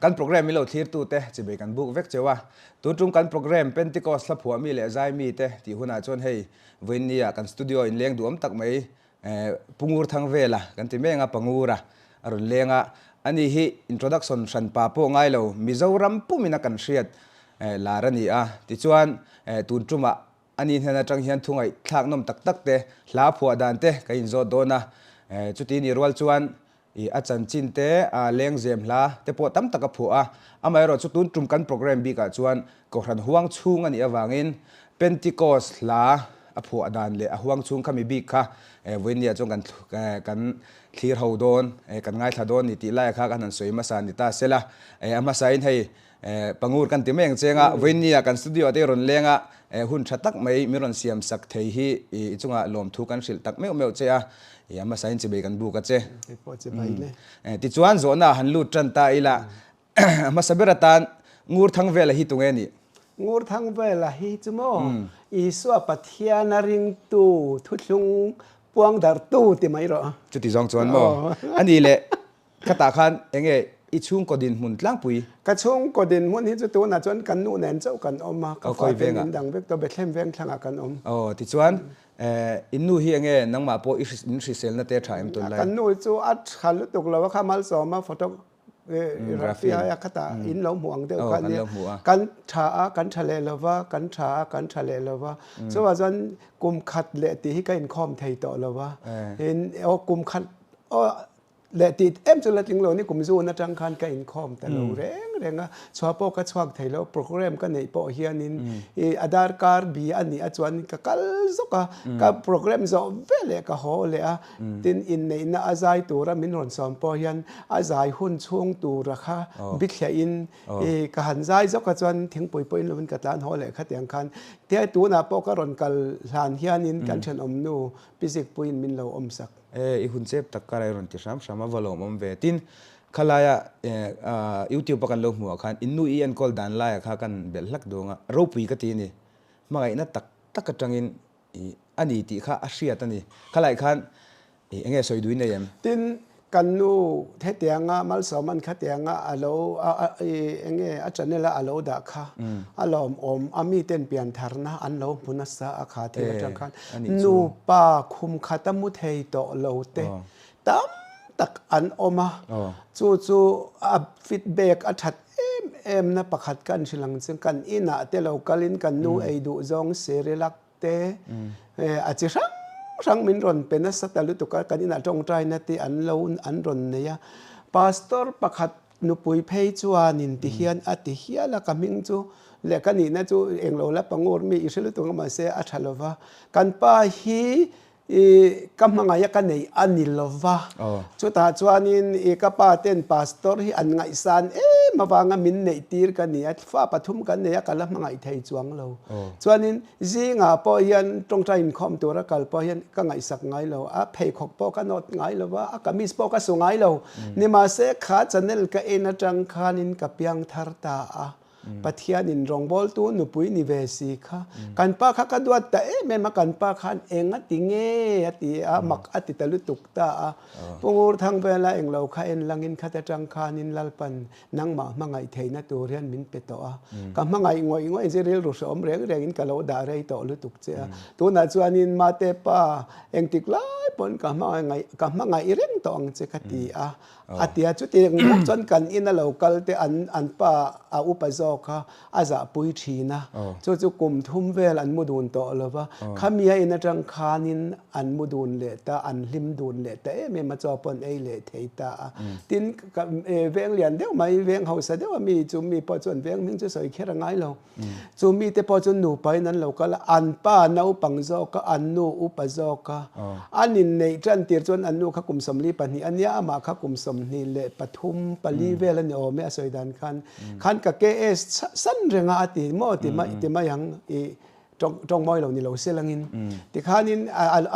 Kan program ilo thlirtute chibei kan buk vek cheu a. Tun tum kan program Pentecost hla phuah mi leh zai mi te tih hunah chuan hei vawiinnia kan studio inleng duhawm tak mai Pu Ngurthangvela kan ti meng a, Pangura a rawn leng a. Ani hi introduction hran pa pawh ngai lo, Mizoram pumin a kan hriat lar a ni a. Tichuan tun tumah Ani hnen atang hian thu ngaihthlak nawm tak tak te, hla phuah dan te ka inzawt dawn a. Chuti ni rual chuan i a chanchin te, a lengzem hla te pawh tam tak a phuah a. Amaherawh chu tun tum kan program bikah chuan Kohhran huang chhung a nih avangin Pentecost hla a phuah dan leh a huang chhung kha mi bik kha vawiinniah chuan kan kan thlir ho dawn, kan ngaithla dawn ni tih laia kha kan han sawi hmasa ni ta sela. A hmasain hei Pangur kan ti mai ang cheng a, vawiinnia kan studio ah te i rawn leng a, hun tha tak mai min rawn siam sak thei hi i chungah lawmthu kan hrilh tak meuh meuh che a, i a hmasain chibei kan buk a che. Tichuan zawhna ah han lut tan ta ila, a hmasa ber atan Ngurthangvela hi tunge nih? Ngurthangvela hi chu maw Isua Pathiana ringtu thuthlung puangdarhtu ti mai rawh. Chuti zawng chuan maw? Ani leh Khatah khan enge i chhungkaw dinhmun tlangpui? Ka chhungkaw dinhmun hi chu tunah chuan kan nu nen chauh kan awm a, ka fate min dang vek tawh, Bethlehem veng thlangah kan awm. Aw, tichuan in nu hi enge nangmah pawh i min hriselna te a tha em tunlai? Kan nu chu a tha lutuk lo a, kha Malsawma photography a khatah in lo hmuh ang deuh kha ania, kan tha a, kan tha leh lo va, kan tha a, kan tha leh lo va, chuvah chuan kum khat leh tih hi ka inkhawm thei tawh lo va, aw kum khat aw Leh tih em chu la tling lo ni kum zun atang khan ka inkhawm ta lo reng reng a, chhuah pawh ka chhuak thei lo, program ka neih pawh hianin i a darkar bi a nih a chuan ka kal zawk a, ka program zawh ve leh ka haw leh a, tin inneihna a zai tura min rawn sawm pawh hian a zai hun chhung tura kha bithliah in i ka han zai zawk a chuan thingpui pawh in lovin ka tlan haw leh khatiang khan te tunah pawh ka rawn kal hlan hianin kan thenawm nu pi Zikpuiin min lo awmsak. E, i hun chep tak kar a i rawn ti hram hram a, va lawmawm ve. Tin, khalaia YouTube a kan lo hmuh ah khan in nu i enkawl dan laia kha kan belh hlak duang a, ropui ka ti a ni. Hmangaihna tak tak atangin i a ni tih kha a hriat a ni. Khalai khan i enge sawi duin nei em? Tin, Kan nu hetianga Malsawman khatianga a lo enge a channel a a lo dah kha a lawmawm a miten piantharna an lo hmu nasa a kha thil atang khan nupa khum khat a mu thei tawh lo te tam tak an awm a chu chu a feedback a that em em na pakhat kan hrilh ang chu kan inah te lo kalin kan nu ei duh zawng Cerelac te a chi hrang hrang min rawn pe nasa ta lutuk a, kan inah tawngtaina te an lo an rawn nei a, pastor pakhat nupui phei chuanin ti hian a ti hial a, ka hming chu leh ka nihna chu englo la pangur mi i hre lutuk a mahse a tha lova, kan pa hi I ka hmangaih a ka neih a ni lo va, chutah chuanin i ka pa ten pastor hi an ngaihsan em avanga min neih tir ka ni a, fa pathum kan nei a ka la hmangaih thei chuang lo. Chuanin zingah pawh hian tawngtai inkhawm tura kal pawh hian ka ngaihsak ngai lo, a pheikhawk pawh ka nawt ngai lo va, a kamis pawh ka su ngai lo. Nimahse kha channel ka en atang khanin ka piang thar ta a. Pathianin rawngbawltu nupui ni ve si kha kan pa kha ka duat ta em em a, kan pa khan eng a ti nge a ti a, mak a ti ta lutuk ta a. Pu Ngurthangvela englo kha en langin khat atang khanin Lalpan nangmah hmangaih theihna tur hian min pe tawh a, ka hmangaih ngawih ngawih che rilru hrehawm reng rengin ka lo dah rei tawh lutuk che a, tunah chuanin Mate pa engtik lai pawn ka hmangaih ka hmangaih reng tawh ang che ka ti a. A ti a, chutiang bawk chuan kan ina lo kal te an an pa a upa zawk kha a zahpui thin a, chu chu kum thum vel an mu dun tawh lo va, khami a in atang khanin an mu dun leh ta, an hlim dun leh ta em em a, chaw pawh an ei leh thei ta a. Tin, veng lian deuh mai, veng hausa deuh a mi chu mi pawh chuan veng hming chu sawi kher a ngai lo. Chu mite pawh chu nupain an lo kal a, an pa naupang zawk a, an nu upa zawk a. An inneih tan tir chuan an nu kha kum 42 a nia, amah kha kum 23, pali vel a ni awm e a sawi dan khan. Khan ka KS san reng a a ti maw ti mai ti mai ang i tawng mawi lo ni lo se langin. Tikhanin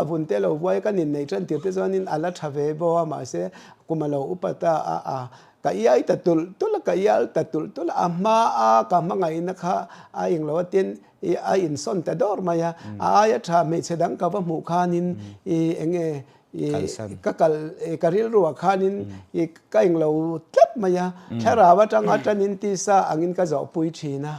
a vun te lo vuai kan inneih tan tir te chuanin a la tha ve bo a, mahse kum a lo upa ta a, a Ka iai ta tulh tulh a, ka ial ta tulh tulh a, a hma a ka hmangaihna kha a englo a tin i a insawn ta dawr mai a, a aia tha hmeichhe dang ka va hmuh khanin i enge Ka kal ka rilruah khanin ka englo tlat mai a, thlarau atanga tanin tisa angin ka zawhpui thin a,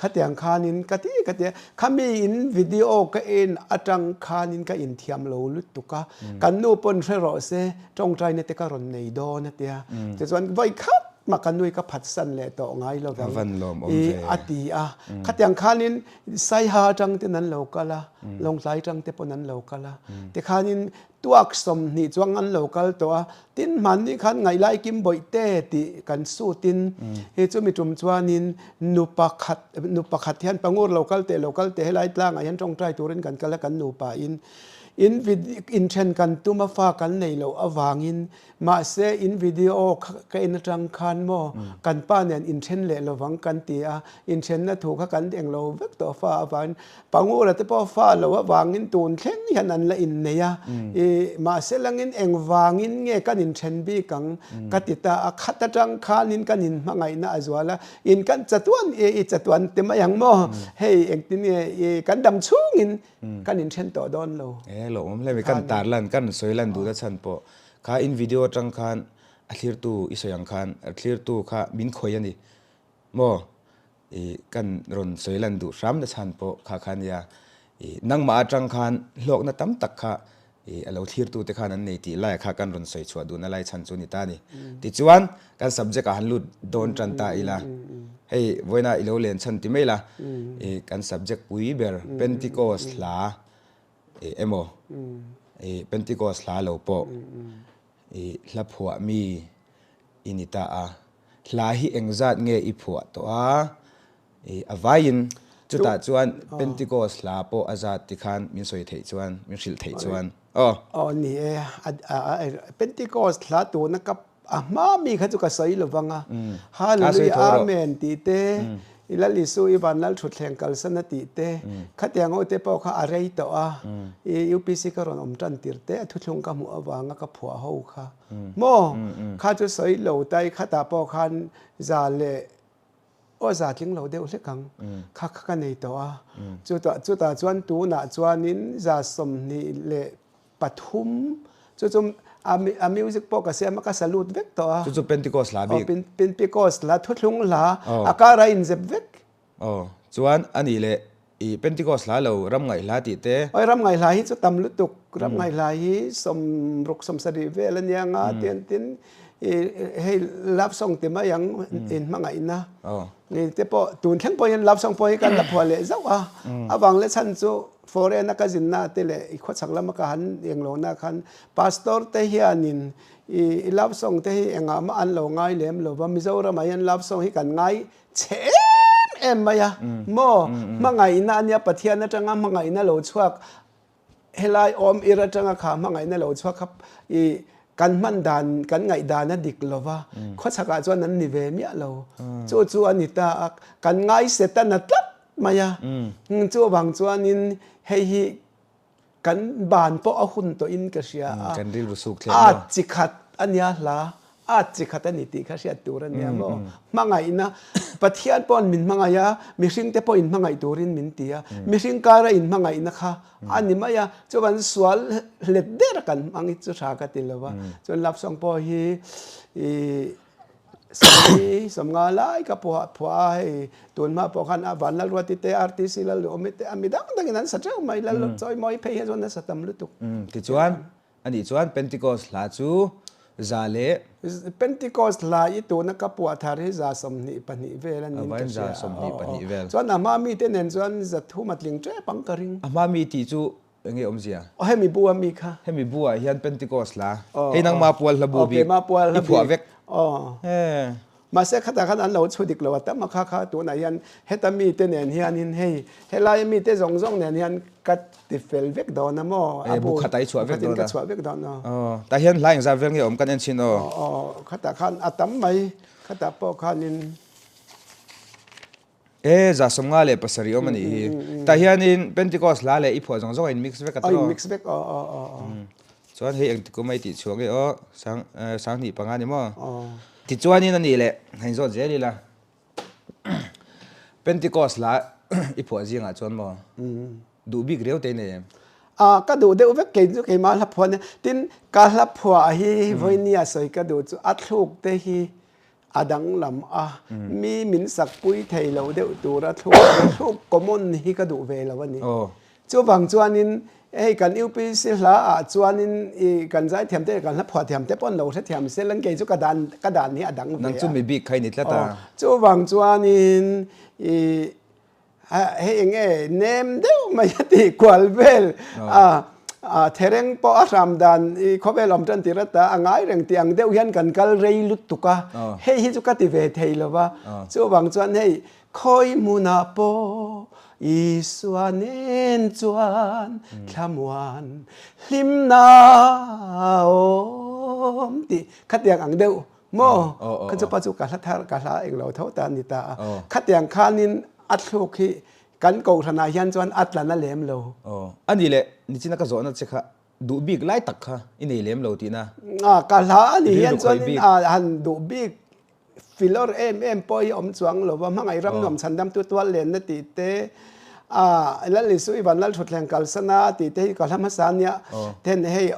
khatiang khanin ka ti ka ti a, khami in video ka en atang khanin ka inthiam lo lutuk a, kan nu pawn hre rawh se tawngtaina te ka rawn nei dawn a tia, tichuan vawi khat mah ka nui ka phatsan leh tawh ngai lovang a ti a, khatiang khanin Saiha atang ten an lo kal a, Lawngtlai atang te pawn an lo kal a. Tikhanin tuak 20 chuang an lo kal tawh a, tin hmanni khan Ngaihlai Kim Bawih te tih kan sutin hi chumi tum chuanin nu pakhat nu pakhat hian Pangur lo kal teh lo kal teh helai tlangah hian tawngtai turin kan kal a kan nupa in in inthen kan tum a fa kan nei loh avangin Mahse, in video kha ka en atang khan maw kan pa nen inthen leh lovang kan ti a, inthenna thu kha kan eng lo vek tawh fa avangin Pangura te pawh fa lo avangin tun thleng hian an la innei a, i mahse langin engvangin nge kan inthen bik ang ka ti ta a, khat atang khanin kan inhmangaihna a zual a, in kan chatuan i i chatuan ti mai ang maw hei engtin nge i kan dam chhungin kan inthen tawh dawn lo. E lawmawm hle mai, kan tarlan kan sawi lan duhna chhan pawh Kha in video atang khan a thlirtu i sawi ang khan a thlirtu kha min khawih a ni maw? I kan rawn sawi lan duh hram na chhan pawh kha kha nia. I nangmah atang khan hlawkna tam tak kha i a lo thlirtu te khan an nei tih lai kha kan rawn sawi chhuah duhna lai chhan chu ni ta a ni. Tichuan kan subject ah han lut dawn tan ta ila hei vawiina i lo len chhan ti mai la i kan subject pui ber Pentecost hla Emaw i Pentecost hla lo pawh i hla phuah mi i ni ta a, hla hi engzat nge i phuah tawh a, i a vaiin chutah chuan Pentecost hla pawh a zat ti khan min sawi theih chuan, min hrilh theih chuan aw. Aw ni e, Pentecost hla tuna ka A hma mi kha chu ka sawi lo vang a, Hallelujah Amen tih te, i Lal Isu i van Lal thutthleng kalsan a tih te, khatiang ho te pawh kha a rei tawh a, i UPC ka rawn awm tan tir te a thuthlung ka hmuh avanga ka phuah ho kha maw kha chu sawi lo ta i khatah pawh khan za leh aw za tling lo deuh hlek ang kha kha ka nei tawh a, chutah chutah chuan tunah chuanin za 23 chu chu a music pawh ka siam a ka salute vek tawh a. Chu chu Pentecost hla bik. Aw Pentecost hla thuthlung hla a kar a inzep vek. Aw chuan a nih leh i Pentecost hla lo ram ngaih hla tih te. Awi ram ngaih hla hi chu tam lutuk ram ngaih hla hi 60 70 vel a nia nga tin tin i hei love song ti mai ang inhmangaihna te pawh tun thleng pawh hian love song pawh hi kan la phuah leh zauh a avang leh chhan chu Foreign a ka zinna te leh i khawchhak lama ka han englohna khan Pastor te hianin i love song te hi engah mah an lo ngai lem lo va, Mizoramah hian love song hi kan ngai chhe em em mai a maw, hmangaihna a nia Pathian atanga hmangaihna lo chhuak helai awm ir atanga kha hmangaihna lo chhuak kha i kan hman dan kan ngaihdan a dik lo va, khawchhakah chuan an ni ve miah lo, chu chu a ni ta a, kan ngai Setana tlat mai a, chuvang chuanin hei hi kan ban pawh a hun tawhin ka hria a, kan rilru suk thleng maw? At chi khat a nia hla, at chi khat a ni tih kha hriat tur a nia maw? Hmangaihna, Pathian paw'n min hmangaih a, mihring te pawh inhmangaih turin min ti a, mihring kara inhmangaihna kha a ni mai a, chuan sual hlet der a kan hmang hi chu tha ka ti lo va, chuan love song pawh hi ih Sawmi sawmnga lai ka phuah phuah a hei tun hma pawh khan a van Lalruati te RTC Lalduhawmi te a mi dang dangin an sa teuh mai Lal Chawimawi phei hi chuan a sa tam lutuk. Tichuan anih chuan Pentecost hla chu za leh. Pentecost hla i tuna ka puah thar hi za 22 vel a niin ka hria. Za 22 vel. Chuan a hma mite nen chuan za thum a tling tep ang ka ring. A hma mi tih chu Enge awmzia? Aw hemi bu a mi kha. Hemi bu ah hian Pentecost hla. Hei nangma pual hla bu bik. Aw keima pual hla bik. I phuah vek. Aw. Mahse khatah khan an lo chhu dik lo a tam a kha kha tunah hian heta mite nen hianin hei helaia mite zawng zawng nen hian ka ti fel vek dawn a maw? A bu khatah i chhuah vek dawn a. Ka chhuah vek dawn a. Aw tah hian hla engzat vel nge awm kan en chhin aw. Aw khatah khan a tam mai khatah pawh khanin. E, 57 awm a nih hi. Tah hianin Pentecost hla leh i phuah zawng zawng a in mix vek a tawh. A in mix vek aw aw aw aw. Chuan hei engtik kum a i tih chhuak nge aw, sang 25 ni maw? Tichuanin a nih leh han zawt zel ila. Pentecost hla i phuah zingah chuan maw? Duh bik riau te i nei em? A ka duh deuh vek kei chu keimah hla phuah nia. Tin, ka hla phuah hi vawinia sawi ka duh chu a thluk te hi a danglam a, mi min sakpui thei lo deuh tura thluk thluk common hi ka duh ve lo a ni. Chuvang chuanin hei kan UPC hla ah chuanin i kan zaithiam te leh kan hla phuah thiam te pawh an lo hrethiam sel an kei chu ka dan ka dan hi a dang ve a. Nang chu mi bik kha i ni tlat a. Chuvang chuanin i Hei eng nge nem deuh mai a tih kual vel a thereng pawh a hram dan i khawvel awm tan tir ata a ngai reng tih ang deuh hian kan kal rei lutuk a, hei hi chu ka ti ve thei lo va, chuvang chuan hei khawi hmunah pawh Isua nen chuan thlamuan hlimna awm tih khatiang ang deuh Maw? Kha chu pa chu ka hla thar ka hla englo tho ta a ni ta a. Khatiang khanin a thluk hi kan kohhranah hian chuan a tla na lem lo. A nih leh nichina ka zawhna che kha duh bik lai tak kha i nei lem lo tihna? Ka hla a nih hian chuanin a han duh bik filawr em em pawh hi awm chuang lo va, hmangaih ram nuam chhandamtu tual lenna tih te, Lal Isu i van Lal thutthleng kalsana tih te hi ka hla hmasa ania. Then hei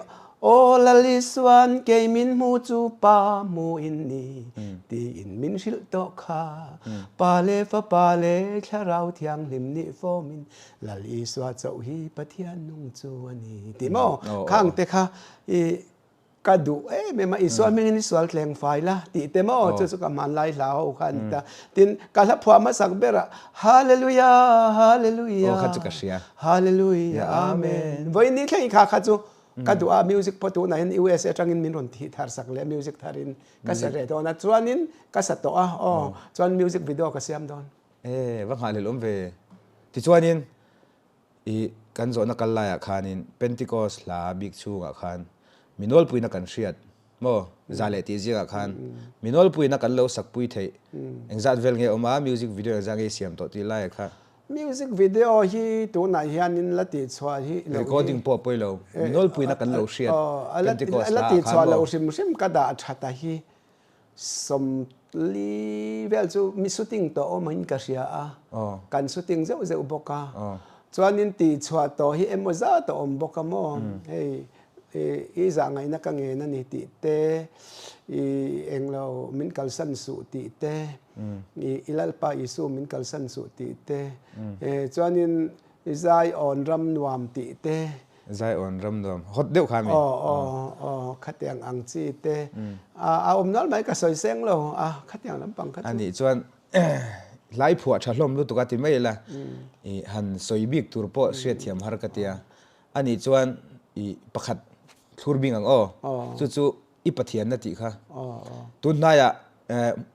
Aw Lal Isuan kei min hmu chu Pa hmu in ni tiin min hrilh tawh kha. Pa leh Fapa leh Thlarau Thianghlim nih fawmin Lal Isua chauh hi Pathian nung chu a ni tih maw? Khang te kha i ka duh em em a, Isua hmingin i sual tleng fai la tih te maw? Chu chu ka hmanlai hla ho kha a ni ta. Tin, ka hla phuah hmasak berah Hallelujah, Hallelujah, Hallelujah, Amen. Vawiin ni thleng i kha kha chu Ka duh a music pawh tunah hian USA atangin min rawn thih thar sak leh music tharin ka sa reh dawn a chuanin ka sa tawh a aw chuan music video ka siam dawn. E va nghahhlelh awm ve. Tichuanin i kan zawhna kal laiah khanin Pentecost hla bik chhungah khan mi nawlpuina kan hriat maw za leh tih zingah khan mi nawlpuina kan lo sakpui theih engzat vel nge awm a music video engzat nge i siam tawh tih laiah kha Music video hi tunah hianin la tihchhuah hi lo hi. Recording pawh a pawi lo. Mi nawlpuina kan lo hriat Pentecost hla ah khan maw? La tihchhuah lo hrim hrim ka dah that a hi 40 vel chu mi shooting tawh awm in ka hria a. Kan shooting zeuh zeuh bawk a. Chuanin tihchhuah tawh hi emaw zat a awm bawk a maw? Hei i zah ngaihna ka ngen a ni tih te, i englo min kalsan suh tih te, i Lalpa Isu min kalsan suh tih te, chuanin i Zion ram nuam tih te. Zion ram nuam hot deuh kha mi? Aw aw aw khatiang ang chi te. A awm nual mai ka sawi seng lo a khatiang lampang kha chu. Anih chuan hlai phuah tha hlawm lutuk a ti mai ila i han sawi bik tur pawh hriatthiam har ka tia. Anih chuan i pakhat thlur bing ang aw. Chu chu i Pathianna tih kha. Tun hnaiah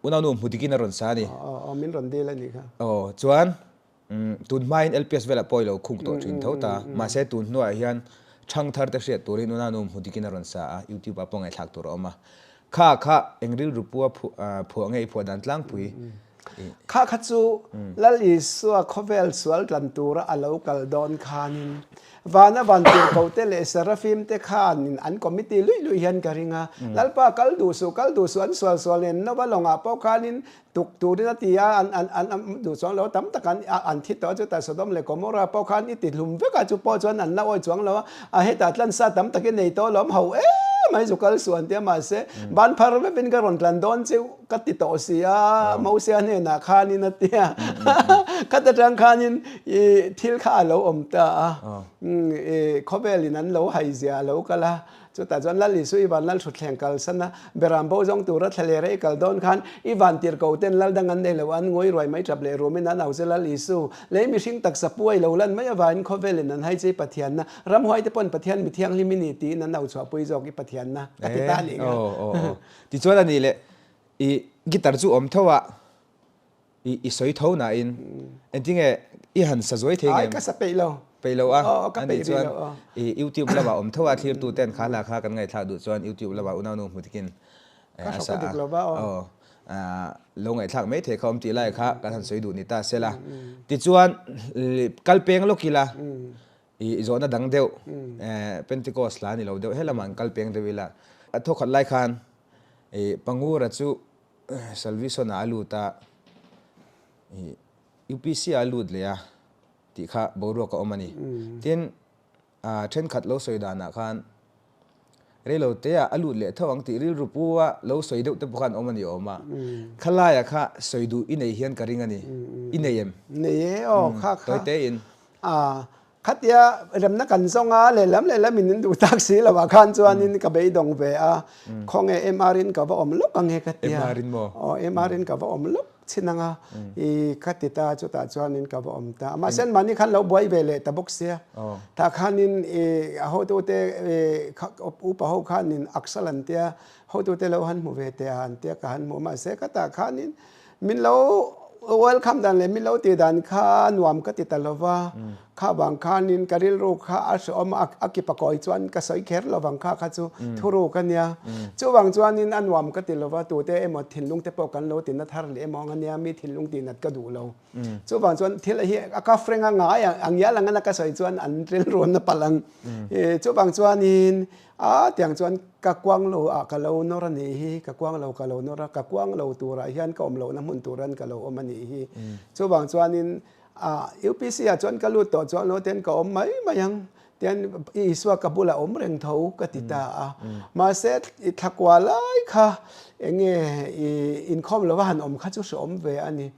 unaunu hmu dikin a rawn sa a ni. Min rawn dil a nih kha. Aw chuan tun hmain LPS velah pawh i lo khung tawh thin tho ta. Mahse tun hnuah hian ṭhangthar te hriat turin unaunu hmu dikin a rawn sa a, YouTube ah pawh ngaihthlak tur a awm a. Kha kha eng rilru pua phuah nge i phuah dan tlangpui? Kha kha chu Lal Isua khawvel sual tlan tura a lo kal dawn khanin vana vantirhkohte leh Serafim te khanin an committee luih luih hian ka ring a, Lalpa kal duh suh, kal duh suh an sual sual nen Nova lawngah pawh khanin tuk turin a ti a, an an an an duh chuang lo a, tam tak an an thi tawh a, chutah Sodom leh Gomorrah pawh khan i ti hlum vek a, chu pawh chuan an la awi chuang lo a, a hetah tlansa tam tak i nei tawh alawm ho em mai zu kal suh an ti a, mahse ban phar vepin ka rawn tlan dawn chiu. Ka ti tawh si a, Mosia hnenah khanin a ti a. Khat atang khanin i thil kha a lo awm ta a, i khawvelin an lo haizia a lo kal a. Chutah chuan Lal Isu i van Lal thutthleng kalsan a, Beram bo zawng tura thlaler a i kal dawn khan i van tirhko ten Lal dang an nei lo, an ngawi ruai mai tap leh rumin an au che Lal Isu, lei mihring taksa pu a i lo lan mai avangin khawvelin an hai che i Pathianna, ramhuai te pawn Pathian mi thianghlim i ni tiin an au chhuahpui zawk i Pathianna ka ti ta a nih kha. Tichuan a nih leh i guitar chu awm tho a, i i sawi tho nain engtinge i han sa zuai thei ngem? Ai ka sa peih lo. Peih lo a, a nih chuan i YouTube lamah awm tho a thlirtu ten kha hla kha kan ngaihthlak duh chuan YouTube lamah unaunu hmu takin a sa a, aw lo ngaihthlak mai thei kha awm tih lai kha kan han sawi duh ni ta sela. Tichuan kal peng lawk ila I zawhna dang deuh, Pentecost hla ni lo deuh, helamah an kal peng deuh ila. A thawkhat lai khan i Pangura chu Salvison ah a lut a, i UPC ah a lut leh a tih kha boruak a awm a ni. Tin, Thenkhat lo sawi danah khan reilo teah a lut leh tho ang tih rilru pu a lo sawi deuh te pawh khan awm a ni awm a. Khalaia kha sawi duh i nei hian ka ring a ni. I nei em? Nei e aw kha kha. Tawi tein. A, khatia remna kan zawng a, lehlam lehlam in in duh tak si lo ah khan chuanin ka beidawng ve a, khawnge MR in ka va awm lawk ang e ka tia. MR in maw? Aw MR in ka va awm lawk. Chhin anga i ka ti ta chutah chuanin ka va awm ta. Mahse mahni khan lo buai ve leh ta bawk sia. Tah khanin i a hotute i upa ho khanin aksal an tia hotute lo han hmu ve teh a an tia ka han hmu. Mahse ka tah khanin min lo welcome dan leh min lo tih dan kha nuam ka ti ta lo va. Kha vang khanin ka rilru kha a hrehawm a, a ki pakawi chuan ka sawi kher lo vang kha kha chu thuruk a nia. Chuvang chuanin a nuam ka ti lo va, tute emaw thinlung te pawh kan lo tina thar leh emaw ang a nia, mi thinlung tihnat ka duh lo. Chuvang chuan thil hi a ka frank a ngai a, a ngial ang a ka sawi chuan an rilru an na palh ang. Chuvang chuanin a tiang chuan ka kuang lo ah ka lo nawr a nih hi, ka kuang lo ka lo nawr a, ka kuang lo turah hian ka awm lohna hmun turan ka lo awm a nih hi. Chuvang chuanin A UPC ah chuan ka lut tawh chuan lo ten ka awm mai mai ang tian Isua ka bulah awm reng tho ka ti ta a. Mahse i thlakua lai kha enge i inkhawm lova han awm kha chu hreawm ve a ni.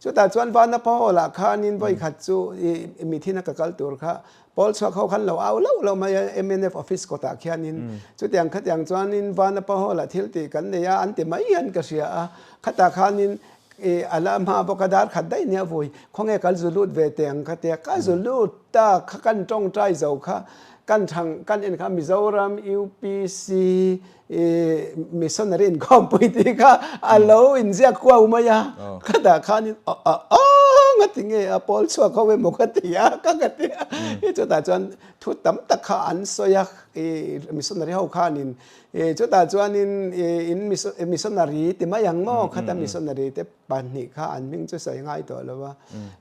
Chutah chuan Vanapa Hall ah khanin vawikhat chu i mithina ka kal tur kha pawl chhuak ho khan lo au loh loh mai a mnf office kawtah khianin chutiang khatiang chuanin Vanapa Hall ah thil tih kan nei a an ti mai hian ka hria a. Khatah khanin I a la hma bawk a, dar khat daih nia vui, khawnge kal zu lut ve teh ang ka tia, ka zu lut ta kha kan tawngtai zo kha kan thang kan en kha Mizoram UPC i missionary inkhawmpui tih kha a lo inziak kuau mai a, khatah khanin a a a nga ti nge a pawl chhuak ho emaw ka ti a ka ka ti a, chutah chuan thu tam tak kha an sawi a i missionary ho khanin I chutah chuanin i in missionary ti mai ang maw khata missionary te pahnih kha an hming chu sawi ngai tawh lo a.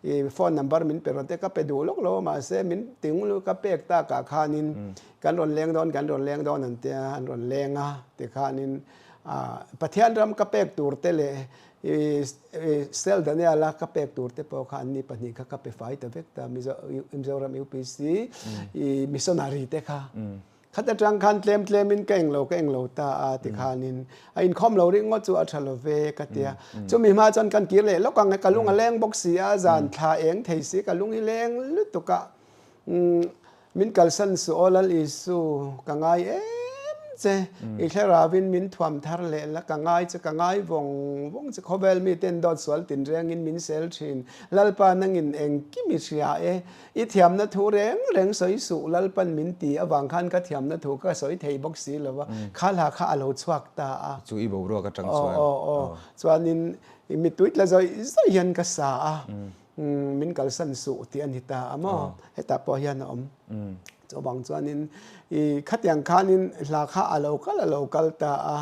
I phone number min pe rawh te ka pe duh lawk lo a mahse min ting lu ka pek takah khanin kan rawn leng dawn kan rawn leng dawn an tia an rawn leng a tikhanin Pathian ram ka pek tur te leh i Sel Daniela ka pek tur te pawh kha anni pahnih kha ka pe fai ta vek ta Mizoram UPC i missionary te kha. Khat atang khan tlem tlemin ka englo ka englo ta a ti khanin a inkhawm lo ringawt chu a tha lo ve ka ti a. Chumi hma chuan kan kir leh lawk ang e, ka lung a leng bawk si a, zan thla eng thei si ka lung hi leng lutuk a. Min kalsan suh aw Lal Isu, ka ngai em che, i thlarauin min thuam thar leh la, ka ngai che, ka ngai vawng vawng che, khawvel miten dawt sual tinrengin min sel thin, Lalpa nangin engkim i hria e, I thiamna thu reng reng sawi suh Lalpan min ti avang khan ka thiamna thu ka sawi thei bawk si lo va, kha hla kha a lo chhuak ta a. Chu i boruak atang chuan. Aw aw aw. Chuanin i mittui tla zawih zawih hian ka sa a, min kalsan suh tih a ni ta a maw? Hetah pawh hian a awm. Chuvang chuanin i khatiang khanin hla kha a lo kal a lo kal ta a,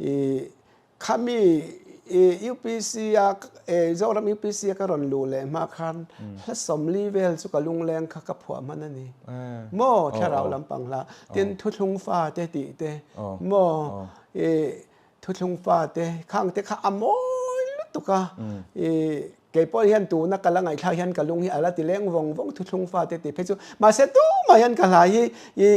i Khami i UPC a Zoram UPC a ka rawn luh leh hma khan hla sawmli vel chu ka lungleng kha ka phuah hman a ni. Maw thlarau lampang hla tin thuthlung fa te tih te maw i thuthlung fa te khang te kha a mawi lutuk a i Kei pawh hian tuna ka la ngaihthlak hian ka lung hi a la ti leng vawng vawng thuthlung fate tih phei chu mahse tumah hian ka hla hi i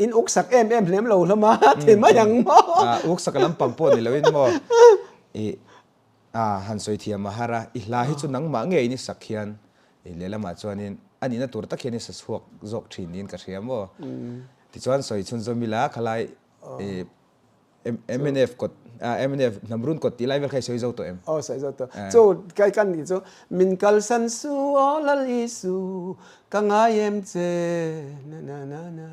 in uk sak em em hlem lo hlawm a ti mai ang maw. A uk sak lampang pawh ni loin maw i a han sawi thiam a har a, i hla hi chu nangmah ngeiin i sak hian i lehlamah chuanin a nihna tur tak hian i sa chhuak zawk thin niin ka hria maw. Tichuan sawi chhunzawm ila khalai i Mnf kawt, mnf hnamrun kawt tih lai vel kha i sawi zo tawh em? Aw sawi zo tawh. Chu kai kan nih chu min kalsan su aw Lal Isu ka ngai em che na na na na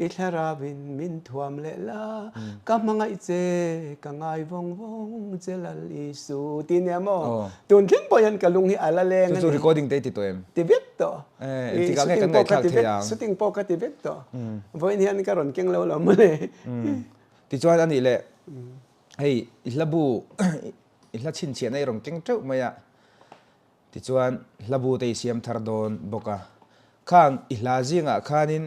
i thlarauin min thuam leh la ka hmangaih che ka ngai vawng vawng che Lal Isu ti nia maw? Tun thleng pawh hian ka lung hi a la leng a ni. Chu chu recording te i ti tawh em? Ti vek tawh. Eh, engtikah nge kan ngaihthlak thei ang? Shooting pawh ka ti vek tawh. Vawiin hian ka rawn keng lo lo mawle. Tichuan a nih leh, hei i hla bu, i hla chhinchhiahna i rawn keng teuh mai a, tichuan hla bu te i siam thar dawn bawk a. Khang i hla zingah khanin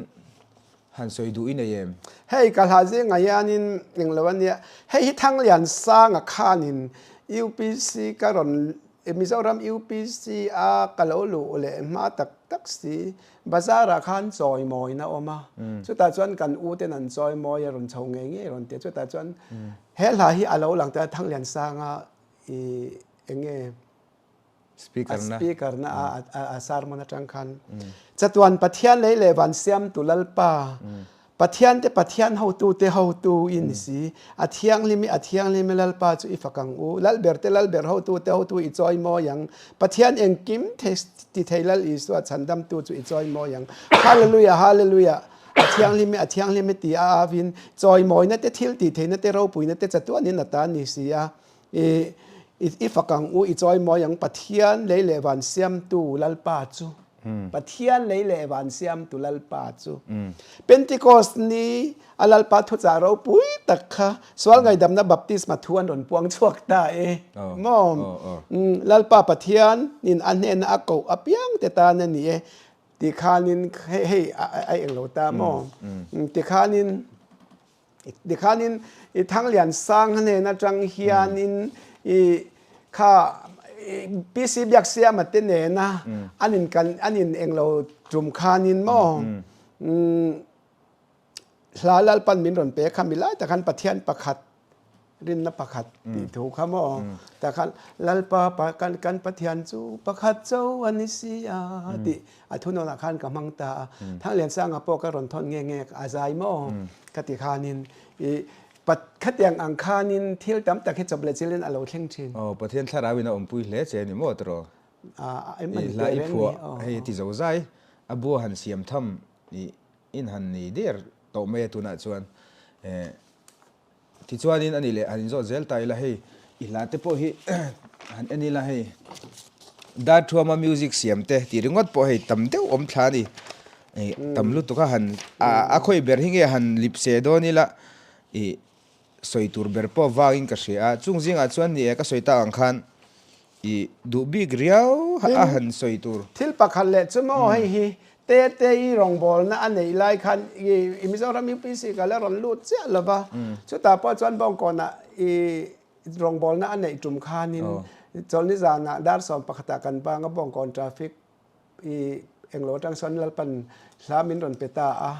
han sawi duh i nei em? Hei ka hla zingah hianin englo a nia, hei hi Thangliansanga khanin UPC ka rawn, Mizoram UPC a ka lo luh leh hma tak tak. tak si, Bazar ah khan chawimawina a awm a, chutah chuan kan u ten an chawimawi a rawn chho ngei ngei a rawn ti a, chutah chuan he hla hi a lo lang ta Thangliansanga i eng nge Speaker na. Speaker na a sermon atang khan chatuan Pathian lei leh van siamtu Lalpa Pathian te Pathian hotu te hotu i ni si. A thianghlim i a thianghlim i Lalpa chu i fak ang u. Lalber te Lalber hotu te hotu i chawi mawi ang. Pathian engkim thei ti thei Lal Isua chhandamtu chu i chawi mawi ang. Hallelujah Hallelujah A thianghlim i a thianghlim i ti a avin chawimawina te thil tih theihna te ropuina te chatuanin a ta ni si a. I i fak ang u, i chawi mawi ang Pathian lei leh van siamtu Lalpa chu. Pathian lei leh van siamtu Lalpa chu. Pentecost ni a Lalpa thuchah ropui tak kha sual ngaihdamna baptisma thu an rawn puang chhuak ta e. Maw? Lalpa Pathian in a hnena a koh apiang te tan a ni e. Tikhanin hei hei a englo ta maw? Tikhanin Tikhanin i Thanglian sang hnen atang hianin i kha PC Biaksiama te nena an in kan an in englo tum khanin maw hla Lalpan min rawn pe kha mi lai tak khan Pathian pakhat rinna pakhat tih thu kha maw tah khan Lalpa kan kan Pathian chu pakhat cho a ni si a tih a thunawnah khan ka hmang ta a Thangliansanga pawh ka rawn thawn nge nge a zai maw ka ti khanin i khatiang ang khanin thil tam tak hi chawp leh chilin a lo thleng thin. Aw Pathian thlarau in a awmpui hle che a ni maw tiraw? I hla i phuah hei ti zo zai a bua han siam tham i in han nei der tawh mai a tunah chuan Tichuanin a ni leh han inzawt zel ta ila hei i hla te pawh hi han en ila hei Darthuama music siam te tih ringawt pawh hei tam deuh awm thla a ni. Tam lutuk a han a khawi ber hi nge han lip se dawn ila i sawi tur ber pawh vangin ka hria a. Chung zingah chuan ni e ka sawi tak ang khan I duh bik riau a han sawi tur. Thil pakhat leh chu maw hei hi Tete i rawngbawlna a neih lai khan i Mizoram UPC ka la rawn lut chiah lo va, chutah pawh chuan Bawngkawnah i rawngbawlna a neih tum khanin chawlhni zanah dar 11ah kan bang a Bawngkawn traffic I englo atang sawn Lalpan hla min rawn pe ta a,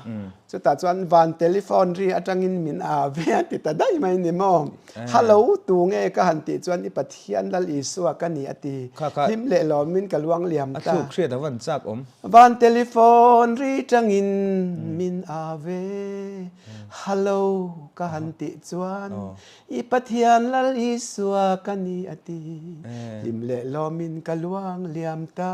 chutah chuan van telephone ri atangin min a ve a ti ta daih mai ni maw? Hello, tu nge ka han tih chuan i Pathian Lal Isua ka ni a ti. Hlim leh lawmin ka luang liam ta. A thluk hriat a van chak awm. Van telephone ri atangin min a ve, hello ka han tih chuan I Pathian Lal Isua ka ni a ti, hlim leh lawmin ka luang liam ta.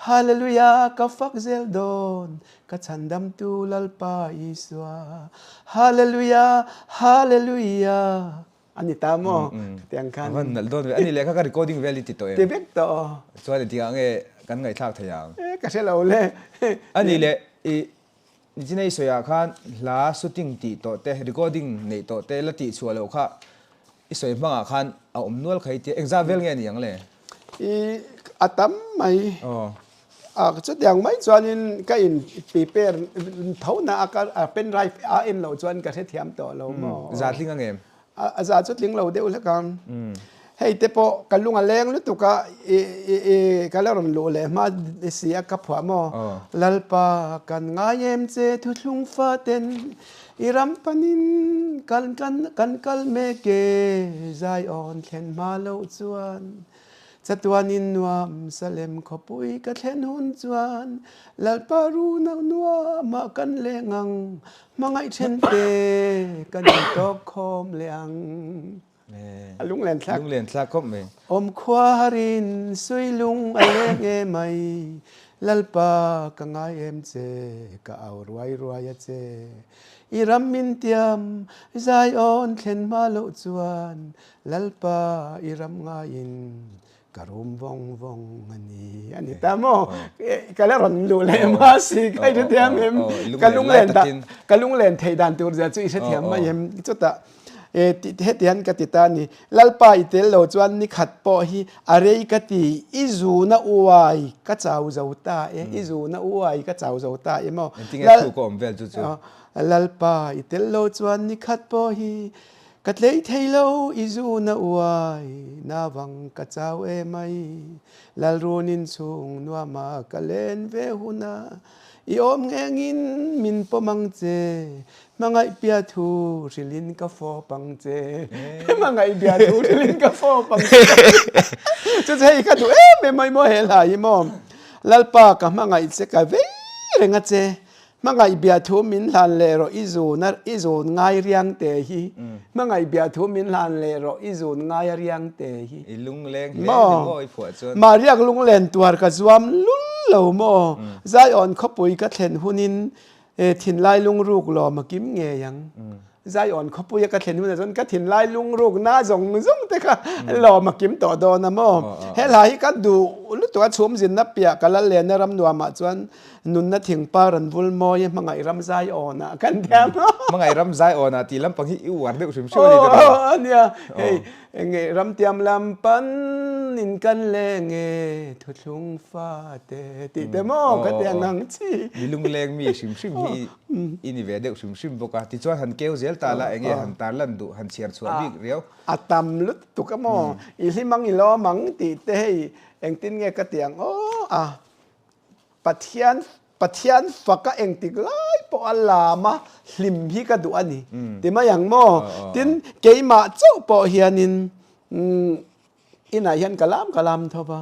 Hallelujah ka fak zel dawn, ka chhandamtu Lalpa Isua. Hallelujah, Hallelujah a ni ta maw? Khatiang khan. A van nalh dawn ve. A ni leh kha ka recording vel i ti tawh em? Ti vek tawh. Chuan engtikah nge kan ngaihthlak thei ang? Ka hre lo le. A ni leh i Nichinei sawiah khan hla shooting tih tawh te, recording neih tawh te la tih chhuah loh kha i sawi hmangah khan a awm nual kha i tia. Engzah vel nge a ni ang le? I a tam mai. A chutiang mai chuanin ka in prepare tho na a ka pen drive a en loh chuan ka hrethiam tawh lo maw? Za tling ang em? A za chu tling lo deuh hlek ang. Hei te pawh ka lung a leng lutuk a, i ka la rawn luh leh hma si a ka phuah maw? Lalpa kan ngai em che thuthlung fa ten i ram panin kan kan kal mek e Zion thlen hma loh chuan Chatuanin nuam Salem khawpui ka thlen hun chuan Lalpa ruhna nuamah kan leng ang, hmangaih then te kan intawk khawm leh ang. A lunglen thlak. Lunglen thlak khawp mai. Awmkhua harin suilung a leng e mai, Lalpa ka ngai em che, ka au ruai ruai a che. I ram min tiam Zion thlen hma loh chuan Lalpa i ram ngaiin ka rum vawng vawng a ni a ni ta maw? Ka la rawn luh leh hma si ka i hrethiam em? Ka lunglen dan ka lunglen theih dan tur zia chu i hrethiam mai em? Chutah hetiang ka ti ta a ni. Lalpa i tel lo chuan ni khat pawh hi a rei ka ti i zuna uai ka chau zo ta e i zuna uai ka chau zo ta e maw? Engtinge thu ka awm vel chu chu? Lalpa i tel lo chuan ni khat pawh hi. Ka tlei thei lo i zun a uai na vang ka chau emai Lalrun in chhung nuama ka len ve huna i awm ngengin min pawm ang che Hmangaih bia thu hrilhin ka fawp ang che Hmangaih bia thu hrilhin ka fawp ang che Chu chu hei ka duh em em mai maw he hla hi maw Lalpa ka hmangaih che ka vei reng a che Hmangaih bia thu min hlan leh rawh i zun a i zun ngai riang te hi Hmangaih bia thu min hlan leh rawh i zun ngai a riang te hi I lungleng hle ni maw i phuah chuan. Mah riak lunglen tuar ka zuam lul lo maw Zion khawpui ka thlen hunin Thinlai lungruk lawm a kim ngei ang. Zion khawpuia ka thlen hunah chuan ka thinlai lungruk na zawng zawng te kha lawm a kim tawh dawn a maw. He hla hi ka duh lutuk a chhum zinna piah ka lal lehna ram nuamah chuan nunna thingpar an vul mawi a hmangaih ram Zionah kan thiam a. Hmangaih ram Zionah tih lampang hi i uar deuh hrim hrim a ni tiraw? Aw ania hei enge ramtiam lam pan in kan leng e thuthlung fate tih te maw ka ti ang ang chi. Mi lungleng mi hrim hrim hi i ni ve deuh hrim hrim bawk a, tichuan han keu zel ta la enge han tar lan duh han chhiar chhuah bik riau. A tam lutuk a maw, i hlim ang i lawm ang tih te hei engtin nge ka ti ang aw a. Pathian Pathian faka engtik lai pawh a lam a hlim hi ka duh a ni ti mai ang maw? Tin, keimah chauh pawh hianin inah hian ka lam ka lam tho va,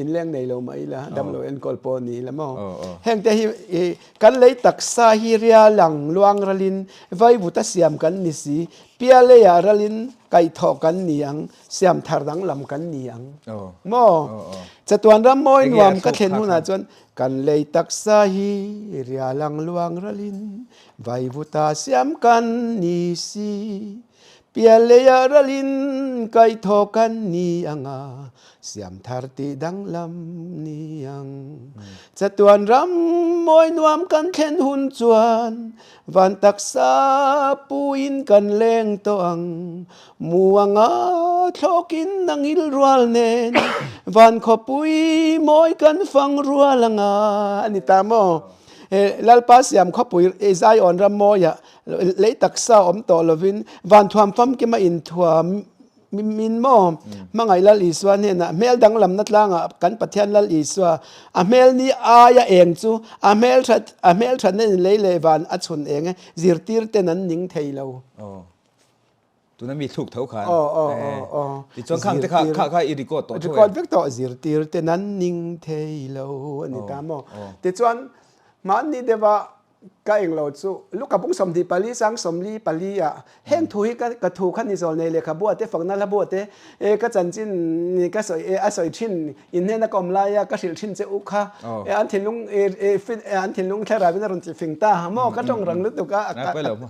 inleng nei lo mah ila, damlo enkawl pawh ni ila maw? Hengte hi kan lei taksa hi rial ang luang ralin vaivuta siam kan ni si, pialeiah ralin kaihthawh kan ni ang. Siam thar danglam kan ni ang maw? Chatuan ram mawi nuam ka thlen hunah chuan kan lei taksa hi rialang luang ralin vaivuta siam kan ni si. Pial leiah ralin kaihthawh kan ni ang a, siam thar tih danglam ni ang. Chatuan ram mawi nuam kan thlen hun chuan van taksa puin kan leng tawh ang. Muanga thlawkin a ngil rual nen van khawpui mawi kan fang rual anga a ni ta maw? He Lalpa siam khawpui Zion ram mawiah lei taksa awm tawh lovin van thuam famkima inthuam min maw? Hmangaih Lal Isua hnenah hmel danglamna tlangah kan Pathian Lal Isua a hmel ni aia eng chu a hmel that a hmel thatna in lei leh van a chhun eng e zirtir ten an ning thei lo. Tuna mi thluk tho khan. Aw aw aw aw. Tichuan khang te kha kha kha i record tawh tho em? Record vek tawh zirtir te nan ning thei lo a ni ta maw. Tichuan mahni deuha ka englo chu Luka bung 24 sang 44 ah heng thu hi ka ka thu kha ni zawl nei lehkhabu ah te fakna hlabu ah te e ka chanchin ka sawi e a sawi thin in hnena ka awm laia ka hrilh thin che u kha e an thinlung e e fin an thinlung thlarauin a rawn ti fing ta maw ka tawng rang lutuk a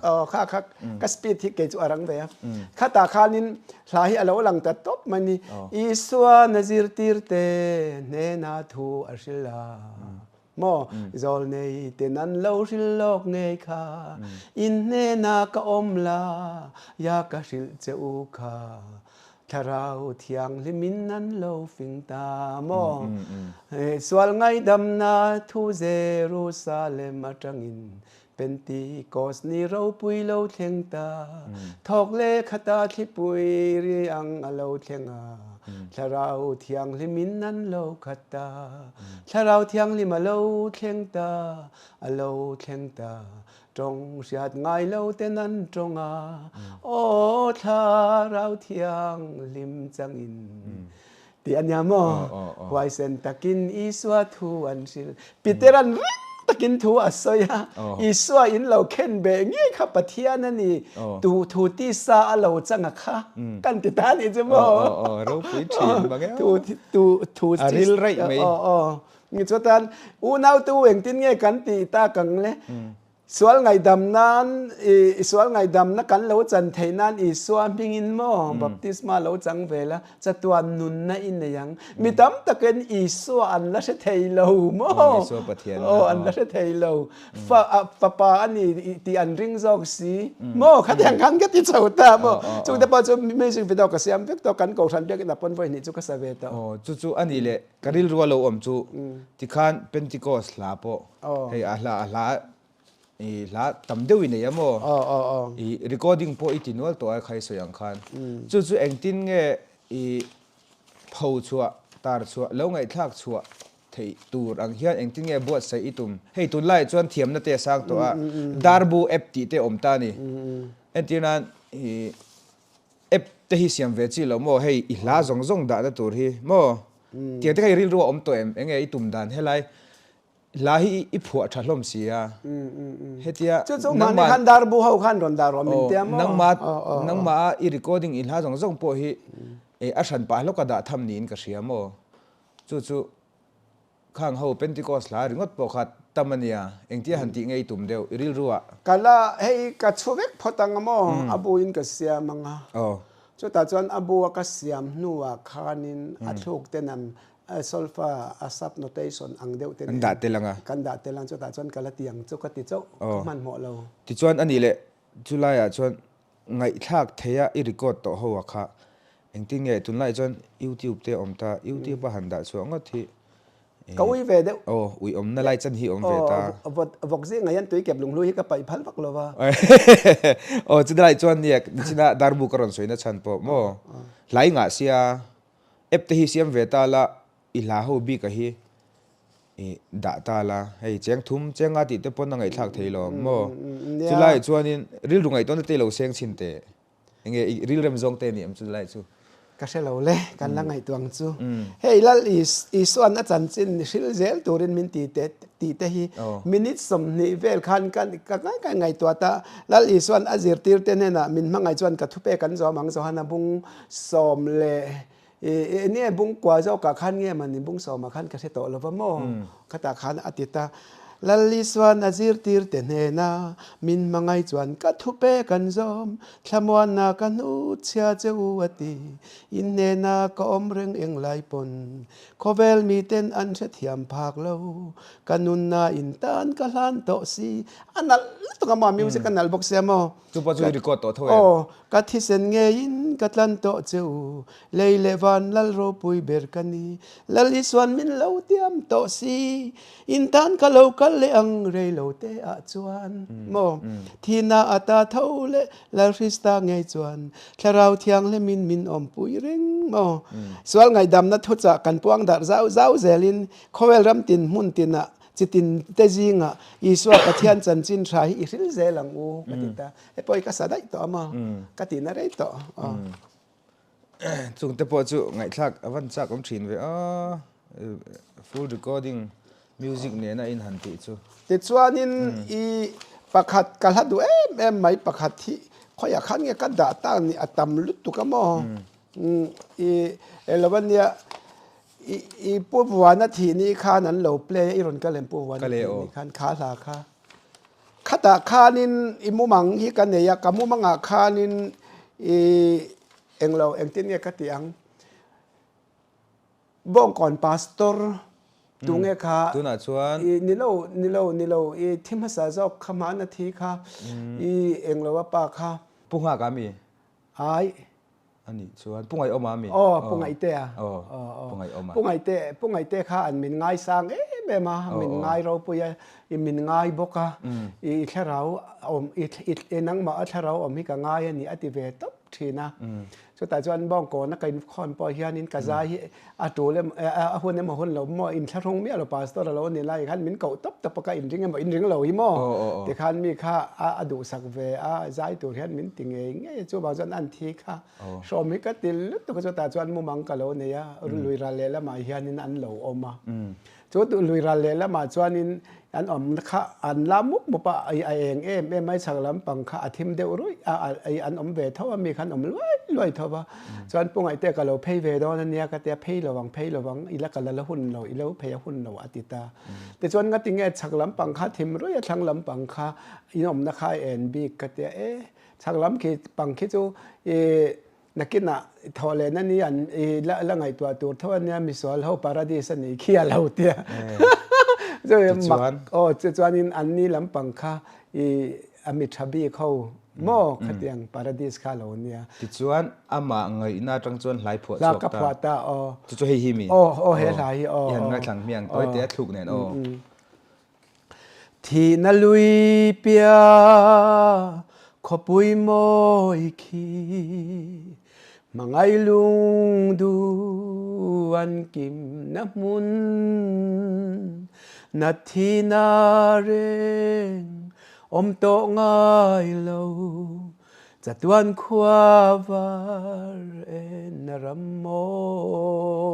aw kha kha Ka speed hi kei chu a rang ve a. Khatah khanin hla hi a lo lang ta tawp mai ni. Isua na zirtirte hnena thu a hril a. Maw zawlnei ten an lo hril lawk ngei kha. In hnena ka awm la ya ka hrilh che u kha. Thlarau thianghlimin an lo fing ta maw. Sual ngaihdamna thu Jerusalem atangin Pentikos ni ropui lo thleng ta, thawk leh khata thlipui ri ang a lo thleng a, Thlarau Thianghlimin an lo khat ta, Thlarau Thianghlim a lo thleng ta, a lo thleng ta, tawng hriat ngai lo ten an tawng a, Aw Thlarau Thianghlim changin Tih a nia maw? Huaisen takin Isua thu an hrilh. Peter-a'n ring takin thu a sawi a, Isua in lo khen beh ngei kha Pathian a ni, tu thu tisa a lo chang a kha kan ti ta anih chu maw? Ropui thin mang e. Tu tu thu A ril raih mai. Chutan unautu engtin nge kan tih tak ang le? Sual ngaihdam nan i sual ngaihdamna kan lo chan theih nan Isua hmingin maw baptisma lo chang ve la, chatuan nunna i nei ang. Mi tam takin Isua an la hre thei lo maw? Isua Pathian Aw an la hre thei lo. Fa fapa a ni tih an ring zawk si maw? Khatiang khan ka ti chho ta maw? Chungte pawh chu music video ka siam vek tawh, kan kohhran biakinn ah pawn vawi hnih chu ka sa ve tawh. Aw chu chu a nih leh ka rilru a lo awm chu tikhan Pentecost hla pawh Hei a hla a hla I hla tam deuh i nei a maw? I recording pawh i ti nual tawh a kha i sawi ang khan. Chu chu engtin nge i pho chhuah, tar chhuah, lo ngaihthlak chhuah theih tur ang hian engtin nge buatsaih i tum? Hei tunlaiah chuan thiamna te a sang tawh a, darbu app tih te a awm ta a ni. Entir nan i app te hi siam ve chi lo maw? Hei i hla zawng zawng dahna tur hi maw? Tiang te kha i rilru a awm tawh em? Enge i tum dan helai Hla hi i phuah tha hlawm si a, hetia Chu chu mahni khan darbu ho khan rawn dar rawh min tia maw? Nangmah nangmah a i recording i hla zawng zawng pawh hi a hran pah hlawk a dah tham niin ka hria maw? Chu chu khang ho Pentecost hla ringawt pawh kha tam a nia, engtia han tih nge i tum deuh i rilru ah? Ka la hei ka chhu vek phawt ang a maw? A bu in ka siam ang a, chutah chuan a bu a ka siam hnuah khanin a thluk ten an Solfa a sub notation ang deuh te nen Kan dah tel ang a. Kan dah tel ang chutah chuan ka la ti ang chu ka ti chauh ka hmanhmawh lo. Tichuan a nih leh chulaiah chuan ngaihthlak theia i record tawh ho a kha engtin nge tunlaiah chuan YouTube te a awm ta YouTube a han dah chhuah ngawt hi Ka ui ve deuh. Aw ui awmna lai chan hi awm ve ta. Aw vawk zingah hian tui kep lunghlu hi ka paih phal vak lo va. Aw chulaiah chuan nia nichina darbu ka rawn sawina chhan pawh maw hlai ngah sia App te hi siam ve ta la, i hla ho bik a hi i dah ta la, hei cheng thum cheng nga tih te pawn a ngaihthlak thei lo ang maw? Chulaiah chuanin rilru ngaihtuahna te i lo seng chhin teh, enge i rilrem zawng te a ni em chulai chu? Ka hre lo le, kan la ngaihtuah ang chu. Hei Lal Isuan a chanchin hril zel turin min ti teh tih te hi minute 20 vel khan ka ka ngaihtuah ta. Lal Isuan a zirtirte hnenah min hmangaih chuan ka thupek an zawm ang Johana bung Sawm leh i nge bung kua zawkah khan nge mani bung sawmah khan ka hre tawh lo va maw? Khatah khan a ti ta. Lalli chuan a zirtir te hnena min hmangaih chuan ka thupe kan zawm, thlamuanna ka hnuchhia che u a ti. In hnena ka awm reng englai pawn khawvel miten an hrethiam phak lo, ka nunna in tan ka hlan tawh si. A nalh lutuk a maw, a music a nalh bawk sia maw? Chu pawh chu i record tawh tho em? Aw, Ka thisen ngeiin ka tlan tawh che u, lei leh van lal ropui ber ka ni. Lal Isuan min lo tiam tawh si, in tan ka lo kal leh ang rei lo te ah chuan. Maw? Thihna ata tho leh Lal Hrista ngei chuan Thlarau Thianghlimin min awmpui reng maw? Sual ngaihdamna thuchah kan puang darh zau zau zelin khawvel ram tin hmun tinah Chitin te zingah Isua Pathian chanchin tha hi i hril zel ang u ka ti ta. Hei pawh hi ka sa daih tawh a maw? Ka tihna rei tawh. Chung te pawh chu ngaihthlak a van chak awm thin ve a, full recording music nena in han tih chu. Tichuanin i pakhat ka hla duh em em mai pakhat hi khawiah khan nge ka dah tak ni a tam lutuk a maw? I elo ania I i Pu Vuana thih ni khan an lo play a, i rawn kal em Pu Vuana thih ni khan kha hla kha. Khatah khanin i mumang hi ka nei a, ka mumangah khanin i englo engtin nge ka tih ang Bawngkawn Pastor tunge kha Tunah chuan i nilo nilo nilo i thi hmasa zawk kha hmana thi kha i englo a pa kha. Pu Nghaka mi? Ai. A nih chuan Pu Ngaihawma a mi? Aw, Pu Ngaihtea. Aw, Pu Ngaihawma. Pu Ngaihte, Pu Ngaihte kha an min ngaisang em em a, min ngai ropui a, i min ngai bawk a, i thlarau awm, i i nangmah a thlarau awm hi ka ngai a ni a ti ve tawp thin a. Chutah chuan Bawngkawna ka inkhawm pawh hianin ka zai hi a tul em, a hun emaw hun lo maw, inthlahrung miah lo pastor a lo ni lai khan min koh tawp tawp a, ka inring emaw inring lo hi maw tikhan mi kha a duhsak ve a, zai tur hian min ti ngei ngei a, chuvang chuan an thi kha hrawm hi ka ti lutuk a, chutah chuan mumang ka lo nei a, lui ral lehlamah hianin an lo awm a. Chu lui ral lehlamah chuanin an awmna kha an la mup mup a, a eng em em mai chhak lampang kha a thim deuh ruih a, an awm ve tho a, mi kha an awm luai luai tho va. Chuan Pu Ngaihte ka lo phei ve dawn a nia ka tia, phei lo ang, phei lo ang, i la ka la la hun lo, i lo phei a hun lo a ti ta. Tichuan ngatinge chhak lampang kha thim ruih a, thlang lampang kha in awmna kha a en bik ka tia, e chhak lam khi pang khi chu i Nakinah thawh lehna ni an i la la ngaihtuah tur tho ania misual ho paradis a nih khi a lo tia. Tichuan? Aw tichuanin an ni lampang kha i a mi tha bik ho maw khatiang paradis kha a lo nia. Tichuan amah ngaihna atang chuan hlai phuah chhuak ta. Hla ka phuah ta aw. Chu chu hei hi mi? Aw aw he hla hi aw. I han ngaithlang hmiang tawi te a thluk nen aw. Thihna lui piah khawpui mawi khi hmangaih lung duh an kimna hmun nat thihna reng awm tawh ngai lo chatuan khua var en a ram mawi.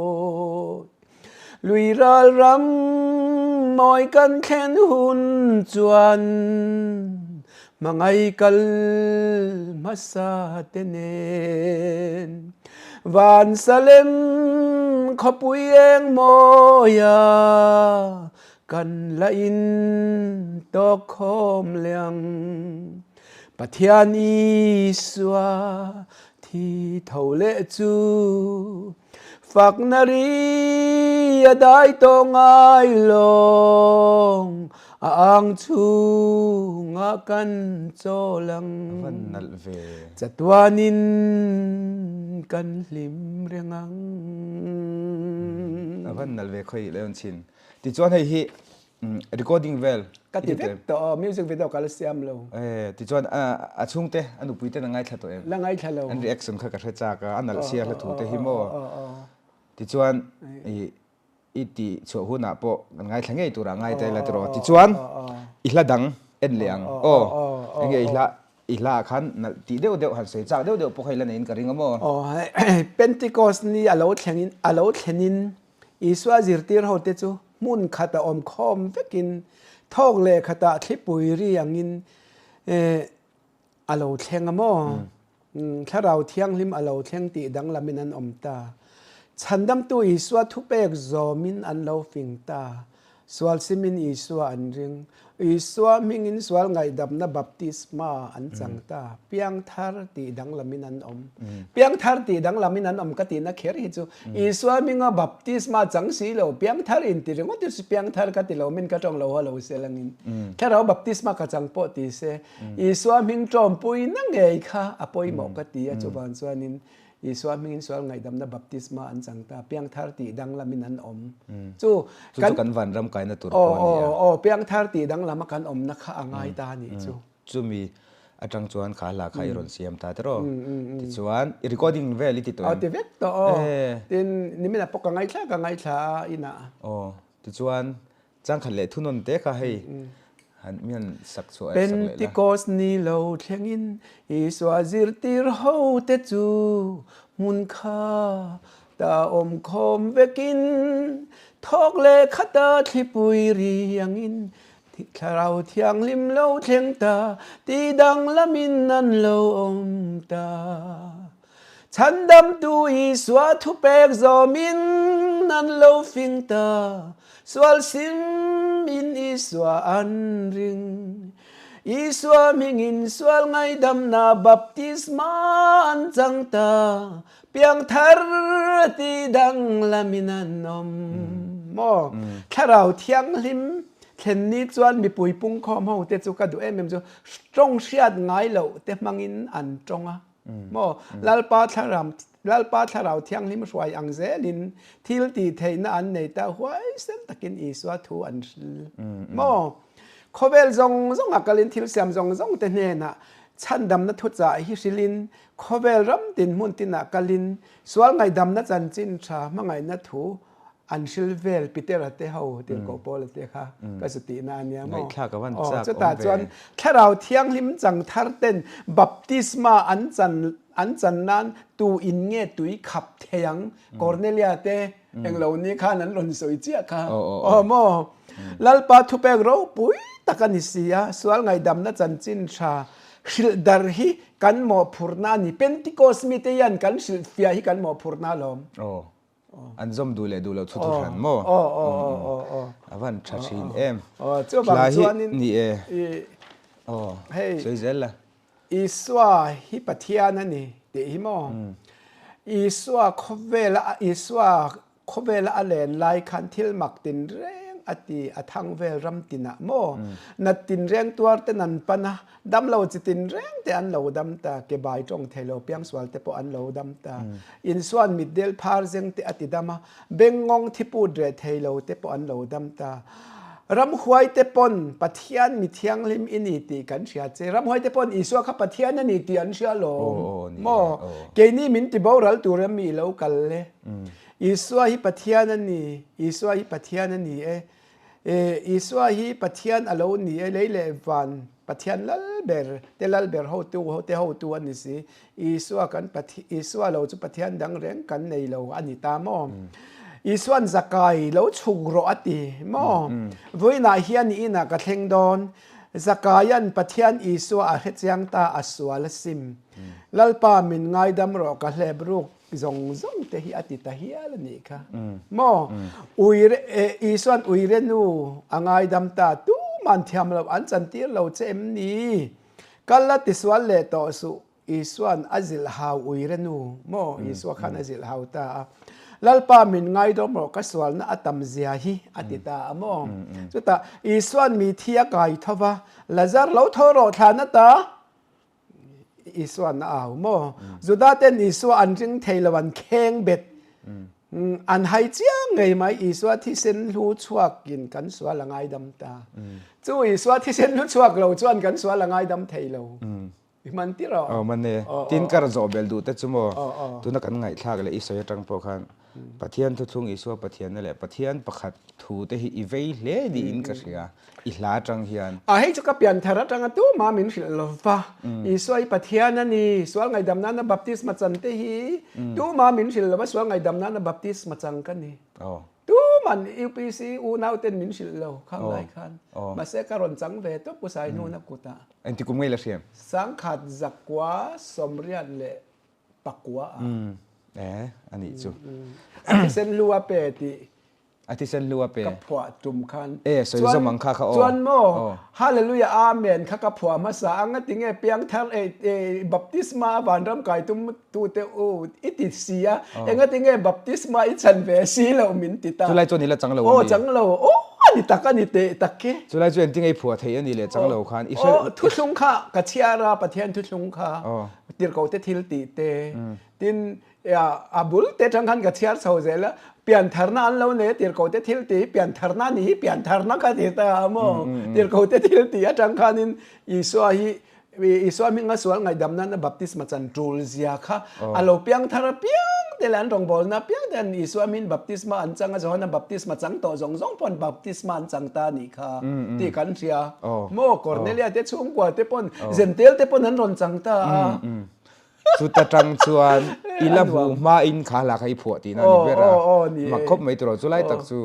Lui ral ram mawi kan thlen hun chuan hmangaih kal hmasa te nen van Salem khawpui eng mawia kan la in tawk khawm leh ang. Pathian Isua thi tho leh chu Fakna ri a dai tawh ngai lawng, a ang chhungah kan chawl ang. A van nalh ve. Chatuanin kan hlim reng ang. A van nalh ve khawi leh awn chin. Tichuan hei hi Recording vel. Ka ti vek tawh aw, music video ka la siam lo. Eh, tichuan a chhungte, a nupui ten a ngaithla tawh em? La ngaithla lo. An reaction kha ka hre chak a, a nalh sia hla thu te hi maw. Tichuan i i ti chhuah hunah pawh kan ngaithla ngei turah ngai ta ila tiraw. Tichuan i hla dang en leh ang aw. Enge i hla i hla ah khan nalh tih deuh deuh han sawi chak deuh deuh pawh kha i la neiin ka ring a maw. Aw, Pentecost ni a lo thlengin a lo thlenin Isua zirtir hote chu hmun khata awm khawm vekin thawk leh khatah thlipui ri angin a lo thleng a maw? Thlarau Thianghlim a lo thleng tih danglamin an awm ta. Chhandamtu Isua thupek zawmin an lo fing ta. Sual simin Isua an ring. Isua hmingin sual ngaihdamna baptisma an chang ta. Piangthar tih danglamin an awm. Piangthar tih danglamin an awm ka tihna kher hi chu Isua hminga baptisma chang si lo, piangthar in ti ringawt hi chu piangthar ka ti lo min ka tawng lo haw lo se langin. Thlarau baptisma ka chang pawh ti se Isua hming tawmpuina ngei kha a pawimawh ka ti a, chuvang chuanin Isua hmingin sual ngaihdamna baptisma an chang ta, piangthar tih danglamin an awm. Chu chu kan vanram kaina tur pawh a ni a. Aw, aw, piangthar tih danglama kan awmna kha a ngai ta a nih chu. Chumi atang chuan kha hla kha i rawn siam ta tiraw? Tichuan i recording vel i ti tawh em? Aw, ti vek tawh aw. Tin, nimin ah pawh ka ngaithla ka ngaithla a inah. Aw, tichuan Changkhat leh thunawn te kha hei han mi han sak chhuah sak leh la. Pentecost ni lo thlengin Isua zirtir ho te chu hmun kha ta awm khawm vekin thawk leh khata thlipui ri angin Thlarau Thianghlim lo thleng ta ti danglamin an lo awm ta. Chhandamtu Isua thupek zawmin an lo fing ta, sual simin Isua an ring. Isua hmingin sual ngaihdamna baptisma an chang ta, piangthar ti danglamin an awm. Maw? Thlarau Thianghlim thlen ni chuan mipui pungkhawm ho te chu ka duh em em chu tawng hriat ngai loh te hmangin an tawng a. Maw? Lalpa Thlarau, Lalpa Thlarau Thianghlim hruai ang zelin thil tih theihna an nei ta huaisen takin Isua thu an hril. Maw? Khawvel zawng zawnga kalin thil siam zawng zawng te hnenah chhandamna thuchah hi hrilin khawvel ram tin hmun tinah kalin sual ngaihdamna chanchin tha hmangaihna thu an hril vel Petera te ho tirhkoh Paula te kha ka zu tihna a nia maw? Ngaihthlak a van chak awm ve. Chutah chuan Thlarau Thianghlim chang thar ten baptisma an chan an chan nan tu in nge tui khap thei ang? Cornelia te englo ni khan an rawn sawi chiah kha. Aw maw? Lalpa thupek ropui tak a ni si a, sual ngaihdamna chanchin tha hrilh dar hi kan mawhphurhna a ni. Pentecost mite hian kan hrilhfiah hi kan mawhphurhna alawm. An zawm duh leh duh loh thu thu hran maw? A van tha thin em. Hla hi ni e. Aw, sawi zel la. Isua hi Pathian a ni tih hi maw? Isua khawvela Isua khawvela a len lai khan thil mak tinreng a ti a thang vel ram tinah maw? Nat tinreng tuar ten an pan a, Damlo chi tinreng te an lo dam ta, ke bai tawng thei lo piangsual te pawh an lo dam ta. Insuan mitdel phar zeng te a ti dam a, bengngawng thiput reh thei lo te pawh an lo dam ta. Ramhuaite pawn Pathian mi thianghlim i ni tih kan hria che. Ramhuaite pawn Isua kha Pathian a ni tih an hria alawm. Maw? Keini min ti boral tur em mi i lo kal le? Isua hi Pathian a ni, Isua hi Pathian a ni e. Isua hi Pathian a lo ni e, lei leh van Pathian lal ber te lal ber hotu te hotu a ni si. Isua kan Isua lo chu Pathian dang reng kan nei lo a ni ta maw? Isua'n Zakai lo chhuk rawh a ti maw? Vawiinah hian i inah ka thleng dawn. Zakaia'n Pathian Isua a hre chiang ta a sual a sim. Lalpa min ngaidam rawh ka hlep ruk zawng zawng te hi a ti ta hial a nih kha maw? Uire Isua'n uire nu a ngaidam ta tuman thiam loh an chantir lo che em ni? Kal la tisual leh tawh suh, Isua'n a zilh hau uire nu maw? Isua khan a zilh hau ta a. Lalpa min ngaidawm rawh ka sualna a tam zia hi a ti ta a maw? Chutah Isua'n mi thi a kai tho va, Lazar lo tho rawh thlan ata Isua'n a au maw? Juda ten Isua an ring thei lo an kheng bet. An hai chiang ngei mai Isua thisen hlu chhuakin kan sual a ngaidam ta. Chu Isua thisen hlu chhuak lo chuan kan sual a ngaidam thei lo. I man tir aw. Aw man e. Tin kar zawh bel duh te chu maw tuna kan ngaihthlak leh i sawi atang pawh khan Pathian thuthlung Isua Pathianna leh Pathian pakhat thu te hi i vei hle niin ka hria i hla atang hian. A hei chu ka pianthar atanga tuma min hrilh lo va, Isua hi Pathian a ni, sual ngaihdam nana baptisma chan te hi tuma min hrilh lo va, sual ngaihdam nana baptisma chang ka ni. Tuman UPC unau ten min hrilh lo khang lai khan, mahse ka rawn chang ve tawp Pu Saihnuna kutah. Engti kum ngei la hriam? Sangkhat zakua sawmriat leh pakua ah. Eh, a nih chu. A thisen hlu a pe tih. A thisen hlu a pe. Ka phuah tum khan. Eh, sawi zawm ang kha kha aw. Chuan maw, Hallelujah Amen kha ka phuah hmasa ang a ti nge piangthar eh baptisma a vanram kai tum tu te u i ti si a, enga ti nge baptisma i chan ve si lo min ti ta. Chulai chuan i la chang lo a mi? Aw chang lo, aw a ni tak a ni teh tak khi. Chulai chu engtin nge i phuah theih a ni leh chang lo khan i hre. Aw thuthlung kha ka chhiar a, Pathian thuthlung kha tirhkoh te thil tih te, tin a bul te tang khan ka chhiar chho zel a, piantharna an lo nei a tirhkoh te thil tih hi piantharna a ni hi piantharna kha ti ta a maw? Tirhkoh te thil tih atang khanin Isua hi Isua hminga sual ngaihdam nana baptisma chan tul zia kha a lo piangthar apiang te leh an rawngbawlna apiang te an Isua hmingin baptisma an chang a, Johana baptisma chang tawh zawng zawng pawh an baptisma an chang ta a nih kha tih kan hria. Maw Cornelia te chhungkua te pawn Zentel te pawn an rawn chang ta a. Chuta tang chuan i la hmuh hmain kha hla kha i phuah tihna a ni ber a, mak khawp mai tawh lo chulai tak chu.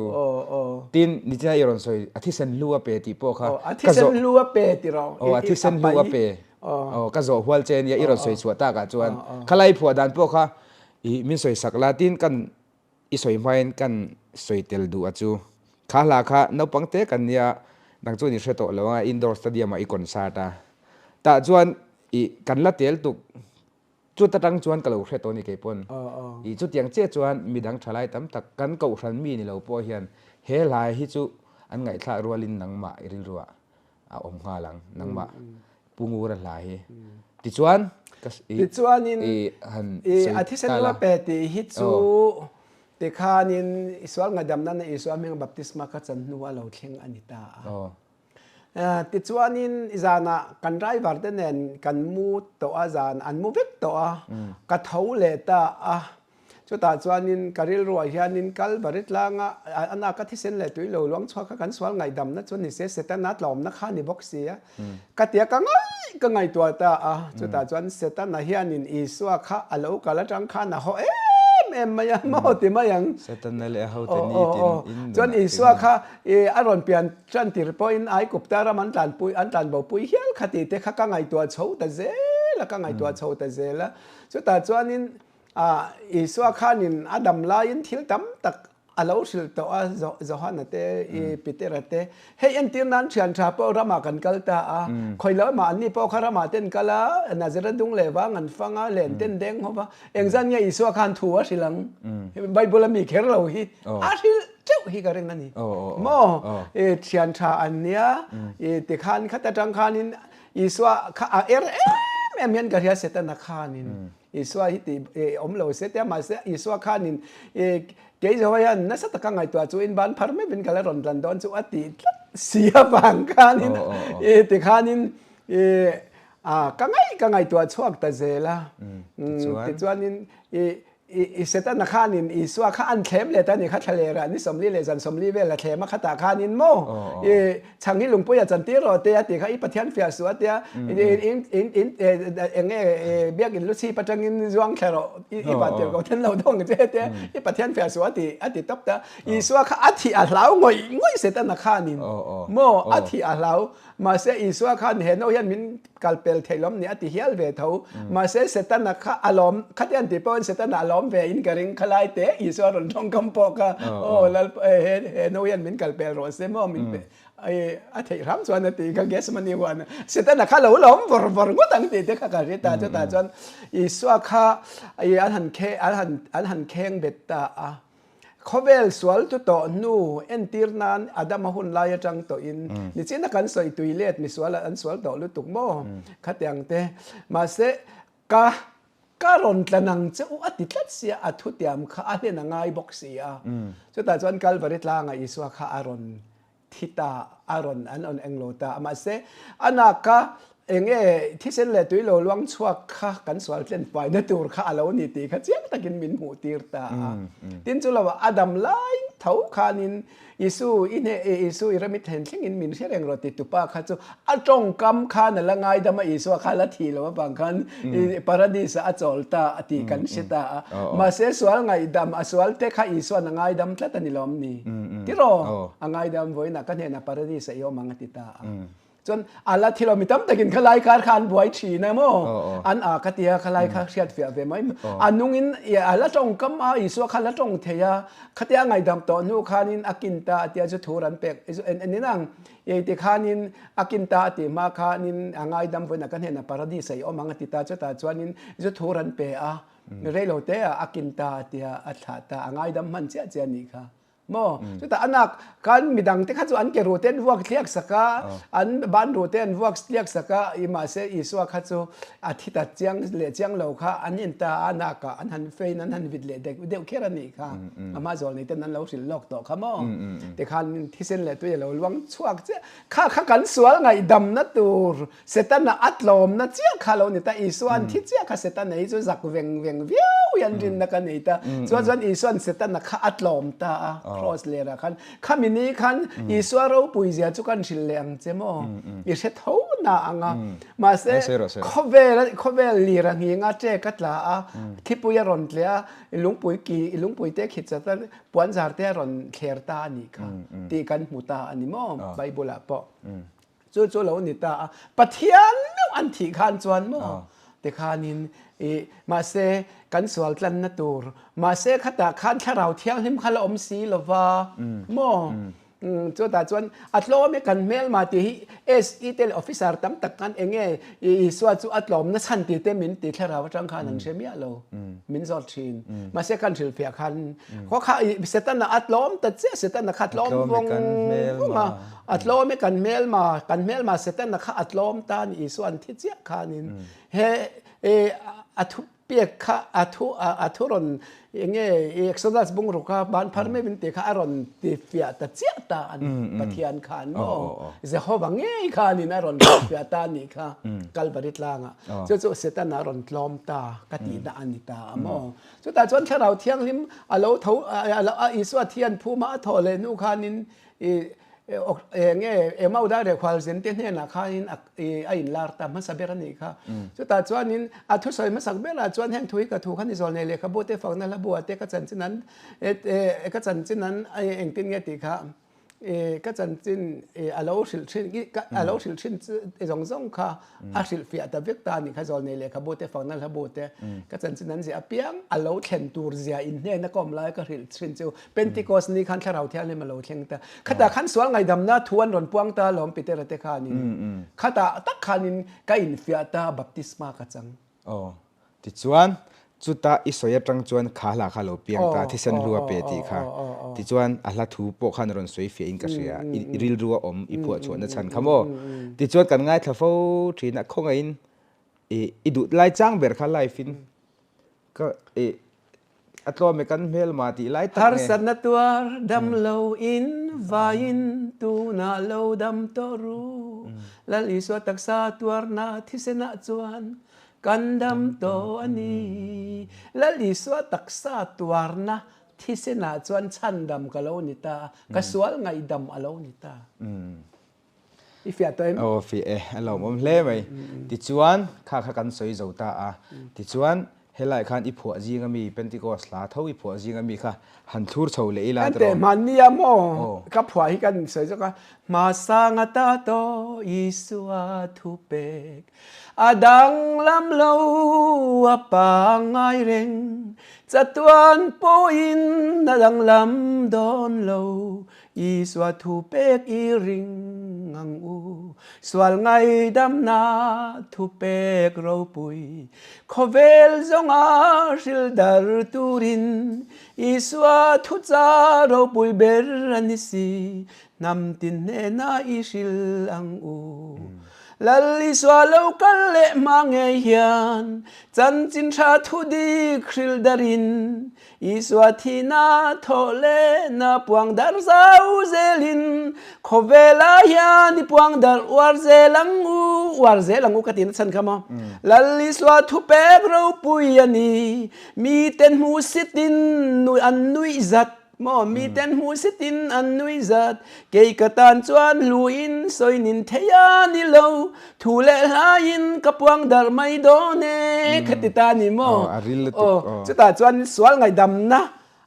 Tin, nichina i rawn sawi a thisen hlu a pe tih pawh kha ka zawh. A thisen hlu a pe ti rawh. Aw, a thisen hlu a pe. Aw, ka zawh hual che ania i rawn sawi chhuah takah chuan khalai phuah dan pawh kha i min sawi sak la tin kan I sawi hmain kan sawi tel duh a chu. Kha hla kha naupang te kan nia, nang chuan i hre tawh lo anga indoor stadium ah i concert a. Tah chuan i kan la tel tuk chut atang chuan ka lo hre tawh a ni kei pawn. I chutiang chiah chuan midang thalai tam tak kan kohhran mi ni lo pawh hian he hla hi chu an ngaihthlak rualin nangmah i rilruah a awm nghal ang nangmah Pu Ngura hla hi. Tichuan ka i Tichuanin i han i a thisen ta la. pe tih hi chu tikhanin Isual ngaidam nana Isua hming baptisma ka chan hnu a lo thleng a ni ta a. Tichuanin zanah kan driver te nen kan mu tawh a zan an mu vek tawh a ka tho leh ta a. Chutah chuanin ka rilruah hianin Kalvari tlanga a naka thisen leh tui lo luang chhuak kha kan sual ngaihdamna chu ni se, Setana tlawmna kha ni bawk si a. Ka tia ka ngaih ka ngaihtuah ta a. Chutah chuan Setana hianin Isua kha a lo kal atang khan a haw em em mai a, maw ti mai ang. Setana leh a hote nitin in nunah Chuan Isua kha a rawn pian tan tir pawhin Aikupta ram an tlanpui an tlanbopui hial kha tih te kha ka ngaihtuah chho ta zel a, ka ngaihtuah chho ta zel a. Chutah chuanin Isua khanin a dam laiin thil tam tak a lo hrilh tawh a, Johana te, Petera te. Hei entir nan thian tha pawh ramah kan kal ta a, khawi lo emaw anni pawh kha ramah ten kal a, Nazareth dung leh vang an fang a, len ten deng ho va. Engzan nge Isua khan thu a hrilh ang? Bible a mi kher lo hi a hrilh teuh hi ka ring a ni. Maw? Thian tha an nia, tikhan khata tang khanin Isua kha a er em em hian ka hria Setana khanin. Isua hi tih awm lo se tia mahse Isua khanin kei Jehovah hian nasa taka ngaihtuah chu in ban phar meuhin ka la rawn tlan dawn chu a tih tlat si avang khanin tikhanin ka ngaih ka ngaihtuah chhuak ta zel a. Tichuanin I Setana khanin Isua kha an thlem let a ni kha thlalera ni 40 leh zan 40 vel a thlem a khatah khanin maw i chhang hi lungpui a chantir rawh te a ti kha i Pathian fiah suh a tia in in in eng nge biakin lu chhip atangin zuang thla rawh i van tir ko then lo dawng che tia i Pathian fiah suh a ti a ti tawp ta Isua kha a thih a hlau ngawih ngawih Setana khanin maw a thih a hlau mahse Isua khan he no hian min kal pel theih lawm ni a ti hial ve tho. Mahse Setana kha a lawm, khati an tih pawhin Setana a lawm ve in ka ring khalai te Isua rawn tawngkam pawh kha aw lal he he no hian min kal pel rawh se maw min pe a theih hram chuan a ti kha Gethsemane huan Setana kha lo lawm vawr vawr ngawt ang tih te kha ka hre ta chutah chuan Isua kha an han khe an han an han kheng bet ta a. Khawvel sual tu tawh hnu entir nan Adama hun lai atang tawhin nichina kan sawi tui let misual an sual tawh lutuk maw khatiang te mahse ka ka rawn tla nang che u a ti tlat sia a thutiam kha a hlen a ngai bawk si a chutah chuan Kalvari tlangah Isua kha a rawn thi ta a rawn an rawn englo ta a mahse a nak kha eng nge thisen leh tui lo luang chhuak kha kan sual tlen faina tur kha a lo ni tih kha chiang takin min hmuh tir ta a tin chu lo a dam lai tho khanin Isu i hne Isu i ramit thlen thlengin min hre reng rawh ti tupa kha chu a tawngkam khan a la ngaidam a Isua kha la thi lo avang khan paradis ah a chawl ta a tih kan hre ta a mahse sual ngaihdam a sual te kha Isuan a ngaidam tlat a ni lawm ni tiraw a ngaidam vawiinah ka hnenah paradis ah i awm ang a ti ta a chuan a la thi lo mi tam takin khalai kar kha an buai thin a maw an a ka tia khalai kha hriat fiah ve mai a nungin a la tawngkam a Isua kha la tawng thei a khatia ngaihdam tawh hnu khanin a kin ta a tia chu thu ran pek ninang Ei ti khanin a kin ta a tih hma khanin a ngaidam vawiin a ka hnenah paradis a i awm ang a ti ta chutah chuanin zu thur an pe a reilo te ah a kin ta a tia a thlah ta a ngaidam hman chiah chiah a nih kha maw chutah a nak khan midang te kha chu an ke ruh te an vuak thliak sak a an ban ruh te an vuak thliak sak a i mahse Isua kha chu a thi ta chiang leh chiang lo kha an en ta a nak ah an han fein an han vit leh deuh deuh kher a nih kha a hma zawl nei ten an lo hrilh lawk tawh kha maw tikhan thisen leh tui a lo luang chhuak chiah kha kha kan sual ngaihdamna tur Setana a tlawmna chiah kha lo ni ta Isua an thi chiah kha Setana hi chu zak veng veng viau hian rinna ka nei ta chuan chuan Isuan Setana kha a tlawm ta a cross lerah khan khami ni khan Isua ropui zia chu kan hrilh leh ang che maw i hre tho na anga Mahse, khawvel khawvel lir a nghing a, ṭek a tla a, thipui a rawn tle a, lungpui ki lungpui te khit chat a, puanzar te a rawn thler ta a nih kha tih kan hmu ta a ni maw Bible ah pawh. Chu chu lo ni ta a, Pathian meuh an thih khan chuan maw tikhanin i mahse kan sual tlanna tur mahse khatah khan thlarau thianghlim kha la awm si lova maw Chutah chuan a tlawm e kan hmelma tih hi SE te leh officer tam tak khan eng nge Isua chu a tlawm na chhan tih te min ti thlarau atang khan an hre miah lo min zawt thin. Mahse kan hrilhfiah khan khaw kha Setana a tlawm ta chiah Setana kha a tlawm vawng vawng a, a tlawm e kan hmelma kan hmelma Setana kha a tlawm ta a ni Isua an thi chiah khanin he a thu Pek kha a thu a thu rawn eng nge Exodus bungruk a ban phar mai min tih kha a rawn ti fiah ta chiah ta a ni Pathian khan maw Jehovah ngei khanin a rawn ti fiah ta a nih kha Kalvari tlangah chu chu Setana a rawn tlawm ta ka tihna a ni ta a maw chutah chuan Thlarau Thianghlim a lo tho a Isua thi an phum a a thawh leh hnu khanin i Eng nge Emau dar leh khualzin te hnenah khanin a inlar ta hmasa ber a nih kha. Chutah chuanin a thusawi hmasak berah chuan heng thu hi ka thu kha ni zawl nei lehkhabu te fakna hla buah te ka chanchin an ka chanchin an engtin nge tih kha ka chanchin a lo hrilh thin a lo hrilh thin zawng zawng kha a hrilhfiah ta vek ta a nih kha zawlnei lehkhabu te fakna hlabu te ka chanchin an ziah apiang a lo thlen tur zia in hnena ka awm lai ka hrilh thin chu Pentecost ni khan thlarau thianghlim a lo thleng ta khatah khan sual ngaihdamna thu an rawn puang ta lawm Petera te khanin khatah tak khanin ka infiah ta baptisma ka chang. Aw tichuan Chuta i sawi atang chuan kha hla kha lo piang ta, thisen hlu a pe tih kha. Tichuan a hla thu pawh khan rawn sawi fiah in ka hria, i rilru a awm, i phuah chhuahna chhan kha maw? Tichuan kan ngaithla fo thin a, khawngaihin i duh lai chang ber kha live in Ka i a tlawm e kan hmelma tih lai tak nge. Harsatna tuar dam lo in vaiin tunah lo dam tawh ru. Lal Isua taksa tuarna thisenah chuan kan dam tawh a ni. Lal Isua taksa tuarna thisenah chuan chhandam ka lo ni ta a, ka sual ngaihdam a lo ni ta. I fiah tawh em? Aw fiah e, a lawmawm hle mai. Tichuan, kha kha kan sawi zo ta a. Tichuan, helai khan i phuah zing ami, Pentecost hla tho i phuah zing ami kha han thlur chho leh ila tiraw? Enteh, hmannia maw ka phuah hi kan sawi zawk a, Hmasang ata tawh Isua thupek, a danglam lo a pangngai reng, chatuan pawhin a danglam dawn lo, Isua thu pek i ring ang u. Sual ngaidamna thu pek ropui. Khawvel zawnga hril dar turin Isua thu cha ropui ber a ni si. Hnam tin hnena i hril ang u. Lal Isua lo kal leh hma ngei hian chanchin tha thu dik hril darin Isua thihna thawh leh na puang darh zau zelin khawvelah hian i puang darh uar zel ang u, uar zel ang u ka tihna chhan kha maw? Lal Isua thupek ropui a ni, miten hmuhsitin nui an nuih zat maw? Miten hmuhsitin an nuih zat, kei ka tan chuan hluin sawinin thei a ni lo, Thu leh hlaiin ka puang darh mai dawn e, ka ti ta ni maw? Aw, chutah chuan sual ngaihdamna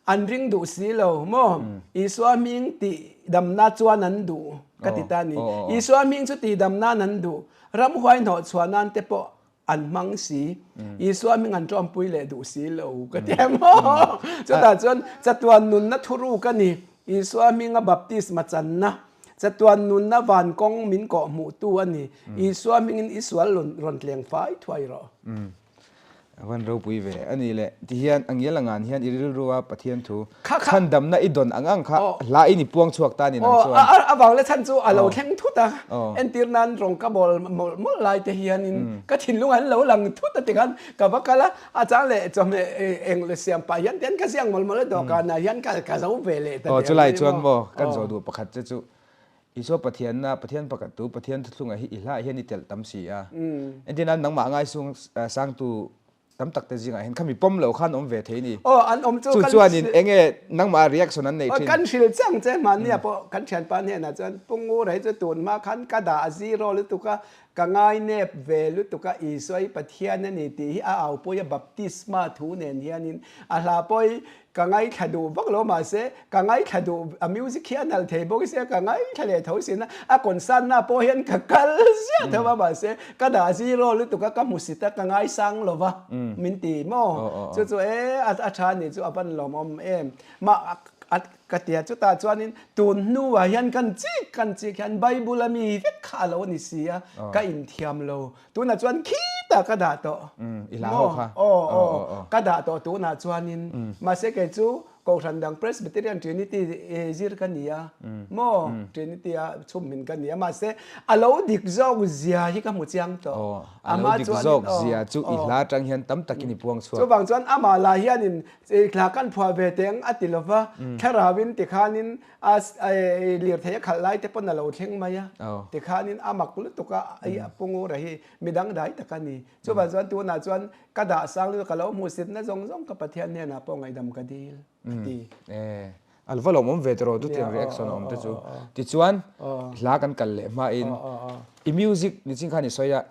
an ring duh si lo maw? Isua hming tihdamna chuan an duh ka ti ta ni. Isua hming chu tihdamna'n an duh, ramhuai hnawhchhuah nan te pawh an hmang si. Isua hming an tawmpui leh duh si lo ka ti a maw? Chutah chuan chatuan nunna thuruk a ni. Isua hminga baptisma channa. Chatuan nunna van kawng min kawh hmuhtu a ni. Isua hmingin i sual rawn tleng fai thuai rawh. A van ropui ve. A nih leh, tihian a ngial angan hian i rilrua Pathian thu chhandamna i dawn ang ang kha hla in i puang chhuak ta ni nang chuan. Aw, a vang leh chhan chu a lo thleng thut a. Entir nan rawng ka bawl mawlh mawlh lai te hianin ka thinlung an lo lang thut a tikhan ka va kal a, a chang leh chawhmeh eng leh siam pah hian tian ka ziak mawlh mawlh a dawhkanah hian ka ka zo ve leh ta Aw chulai chuan maw kan zawh duh pakhat che chu Isua Pathianna Pathian pakhat tu Pathian thuthlungah hi i hlah hian i telh tam si a entir nan nangmah ngaisung sangtu tam tak te zingah hian khami pawm lo khan awm ve thei ni Aw an awm chu chu chuanin enge nangmah reaction an nei thin Kan hrilh chiang che hmannia pawh kan thianpa hnenah chuan Pu Ngura hi chu tun hma khan ka dah a zero lutuk a Ka ngainep ve lutuk a, Isua hi Pathian a ni tih hi a aupui a, baptisma thu nen hianin a hla pawh hi ka ngaithla duh vak lo mahse ka ngaithla duh a music hi a nalh thei bawk sia ka ngaithla leh tho sin a, a concert na pawh hian ka kal ziah tho a mahse ka dah zero lutuk a ka hmusit a ka ngaisang lo va min ti maw chu chu e a tha ni chu a van lawmawm em mah a Ka ti a, chutah chuanin tun hnuah hian kan chik kan chik hian Bible a mi vek kha a lo ni si a, ka inthiam lo. Tunah chuan khitah ka dah tawh. Maw? Aw, aw, ka dah tawh tunah chuanin. Mahse kei chu Kohhran dang Presbyterian Trinity zir ka ni a, maw? Trinity a chhumhmin ka ni a, mahse a lo dik zawk zia hi ka hmu chiang tawh. Aw, a lo dik zawk zia chu i hla atang hian tam takin i puang chhuak. Chuvang chuan amah lah hianin Thla kan phuah ve teh ang a ti lo va, thlarauin tikhanin a lirthei a khalh lai te pawn a lo thleng mai a, tikhanin a mak lutuk a, i a Pu Ngura hi midang dai tak a ni. Chuvang chuan tunah chuan ka dah sang lutuk ka lo hmuhsitna zawng zawng ka Pathian hnenah pawh ngaihdam ka dil a ti. A va lawmawm ve tawh rawh chutiang reaction a awm te chu. Tichuan hla kan kal leh hmain i music nichin khan i sawi a,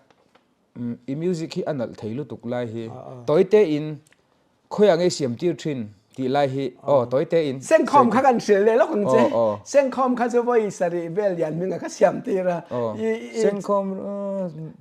I music hi a nalh thei lutuk lai hi tawi te in khawiah nge siam tir thin tih lai hi aw tawi te in Sengkhawm kha kan hrilh leh lawk ang che. Sengkhawm kha chu vawi sarih vel lian hming a ka siam tir a. Sengkhawm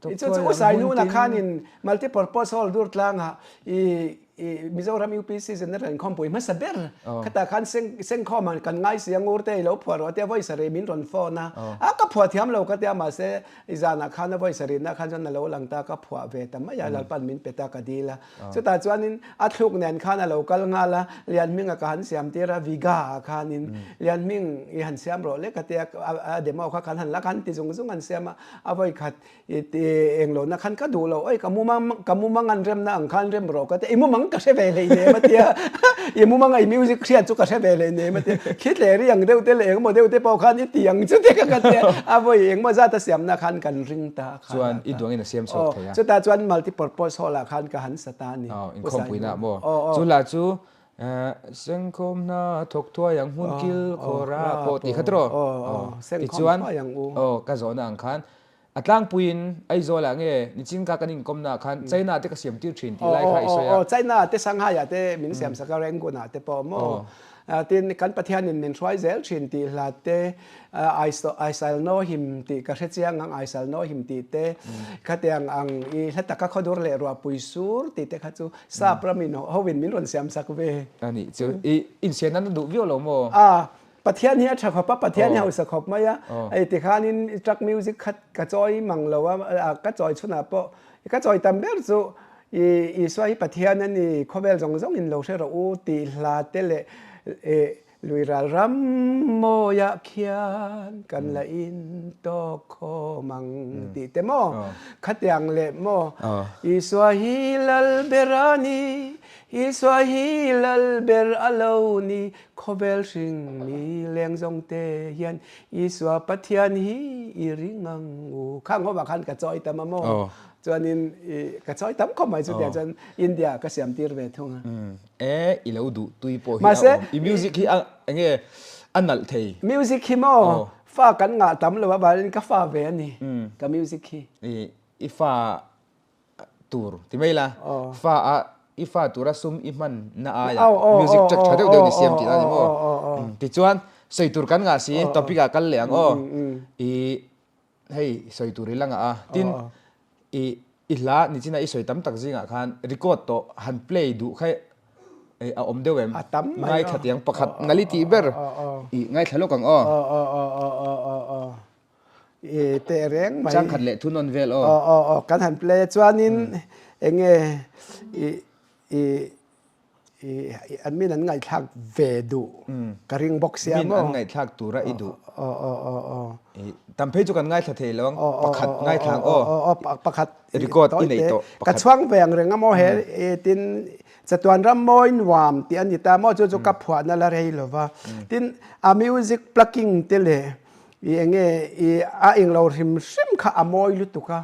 Chu chu Usai nuna khanin multipurpose hall dur tlangah i I Mizoram UPC General inkhawmpui hmasa ber khatah khan Sengkhawm ah kan ngai si a Ngurte i lo phuah rawh tia vawi sarih min rawn phone a, a ka phuah thiam lo ka tia mahse i zanah khan a vawi sarihna khan chuan a lo lang ta ka phuah ve ta mai a Lalpan min pe ta ka dil a chutah chuanin a thluk nen khan a lo kal nghal a Lianhminga ka han siam tir a Viga ah khanin Lianhming i han siam rawh le ka tia a demo kha kan han la khan ti zung zung an siam a a vawi khat I ti englo na khan ka duh lo, oi ka mumang ka mumang an remna ang khan rem rawh ka ti, i mumang mumang ka hre ve hlei nem a tia, i mumanga i music hriat chu ka hre ve hlei nem a tia, khi tleri ang deuh te leh engemaw deuh te pawh khan i ti ang chu te ka ka tia, a vawi engemaw zat a siamna khan kan ring ta a khan. Chuan i duangin a siam chhuak thei a. Chutah chuan multi purpose hall ah khan ka han sa ta a ni. Aw, inkhawmpuina ah maw? Chu lah chu Sengkhawm hna thawk thuai ang hmun kil khawra pawh tih kha tiraw? Aw, sengkhawm thuai ang u. Aw, ka zawhna ang khan A tlangpuiin Aizawlah nge nichin kha kan inkawmnaah khan China te ka siam tir thin tih lai kha i sawi a. Aw, China te Shanghai ah te min siam sak a, Rangoon ah te pawh maw. Tin, kan Pathianin min hruai zel thin tih hla te, I shall know him tih ka hre chiang ang, I shall know him tih te, khatiang ang i hla taka khawdur leh ruahpui sur tih te kha chu sap ramin hoin min rawn siam sak ve. A nih chu, i insian nan a duh viau lo maw? Pathian hi a tha khawp a, Pathian hi hausa khawp mai a. Hei tikhanin truck music kha ka chawi mang lo a, ka chawi chhunah pawh ka chawi tam ber chu i Isua hi Pathian a ni, khawvel zawng zawng in lo hre rawh u tih hla te leh lui ral ram mawiah khian kan la in tawk khawm ang tih te maw? Khatiang leh maw? Isua hi lal ber a ni, Isua hi lal ber a lo ni, Khawvel hring mi leng zawng te hian Isua Pathian hi i ring ang u. Khang hovah khan ka chawi tam a maw? Chuanin i ka chawi tam khawp mai chutiang chuan India ka siam tir ve thung a. E, i lo duh tui pawh hi a awm. I music hi a enge a nalh thei. Music hi maw? Fa kan ngah tam lo avangin ka fa ve a ni ka music hi. I fa tur ti mai la fa a i fa tura sum i hman na aia music track tha deuh deuh ni siam tih na ni maw tichuan sawi tur kan ngah si topic ah kal leh ang aw i hei sawi tur i la ngah a tin i i hla nichina i sawi tam tak zingah khan record tawh han play duh kha a awm deuh em ngaithla tiang pakhat nali tih ber i ngaithla lawk ang aw. I teh reng mai. Changkhat leh thunawn vel aw. Aw aw aw kan han play a chuanin enge i i i an min an ngaihthlak ve duh ka ring bawk sia maw. Min an ngaihthlak tura i duh. Aw aw aw aw. I tam phei chu kan ngaithla thei lo ang pakhat ngaithla ang aw. Aw aw pakhat record i nei tawh pakhat. Ka chhuang ve ang reng a maw he tin chatuan ram mawi nuam tih a ni ta maw chu chu ka phuahna la rei lo va. Tin a music plucking te leh I enge i a englo hrim hrim kha a mawi lutuk a,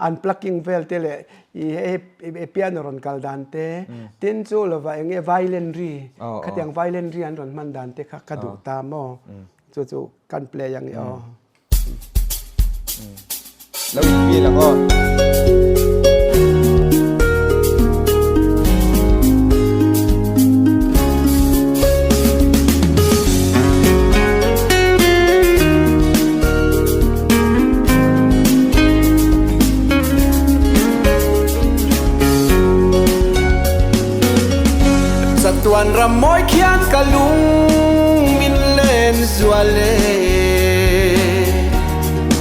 an plucking vel te leh i hei piano rawn kal dan te, tin chu lova enge violin ri khatiang violin ri an rawn hman dan te kha ka duh ta maw chu chu kan play ang i aw. Lo in feel ang aw. Chatuan ram mawi khian ka lung min len zual e.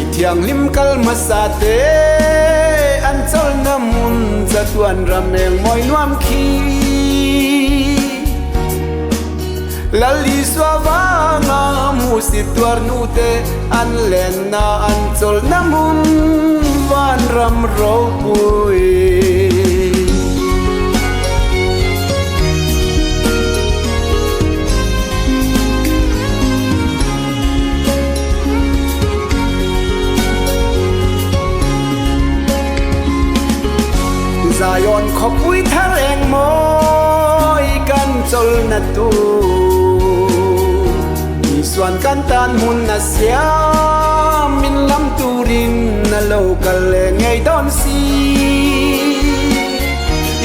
I thianghlim kal hmasa te an chawlhna hmun chatuan ram eng mawi nuam khi. Lal Isua vanga hmuhsit tuar nute an lenna an chawlhna hmun vanram ropui. Zion khawpui thar eng mawi kan chawlhna tur Isuan kan tan hmun a siam min lam turin a lo kal leh ngei dawn si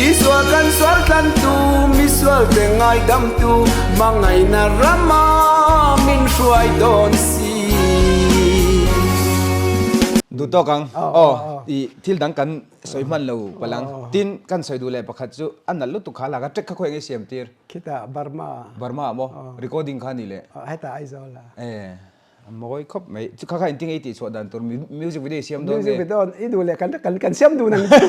Isua kan sual tlantu misual te ngaidamtu hmangaihna rama min hruai dawn si. Duh tawk ang. Aw, i thil dang kan sawi hman lo palang. Tin, kan sawi duh leh pakhat chu a nalh lutuk kha lak a track kha khawi eng i siam tir? Khitah Burma. Burma ah maw? Recording kha ni leh. Hetah Aizawl ah. E. A mawi khawp mai. Chu kha kha engtin nge i tih chhuah dan tur music video i siam dawn nge? Music video i duh leh kan kan kan siam dun ang chu.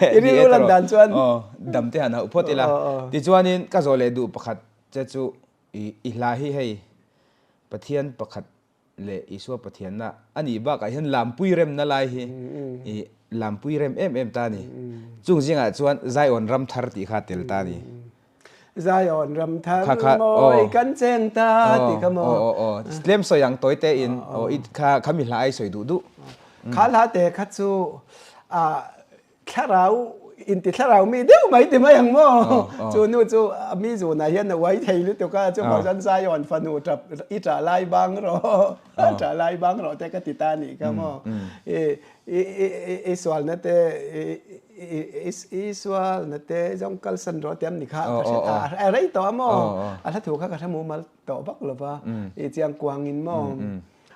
I rilru lan dan chuan. Aw dam te han hauh phawt ila. Tichuanin ka zawh leh duh pakhat che chu i i hla hi hei Pathian pakhat. leh Isua Pathianna a nih bakah hian lampui remna lai hi i lampui rem em em ta a ni. Chung zingah chuan Zion ram thar tih kha a tel ta a ni. Zion ram thar mawi kan cheng ta tih kha maw? Aw aw aw tlem sawi ang tawi te in aw i kha kha mi hla ai sawi duh duh. Kha hla te kha chu ah Thlarau inti thlarau mi deuh mai ti mai ang maw? Chu nu chu a mi zunah hian a uai thei lutuk a, chuvang chuan Zion fanu tap i tah lai bang rawh, tah lai bang rawh te ka ti ta anih kha maw? I i sualna te i sualna te zawng kalsan rawh te am ni kha ka hre ta, a rei tawh a maw? A hla thu kha ka hre mumal tawh vak lo va, i chiangkuangin maw?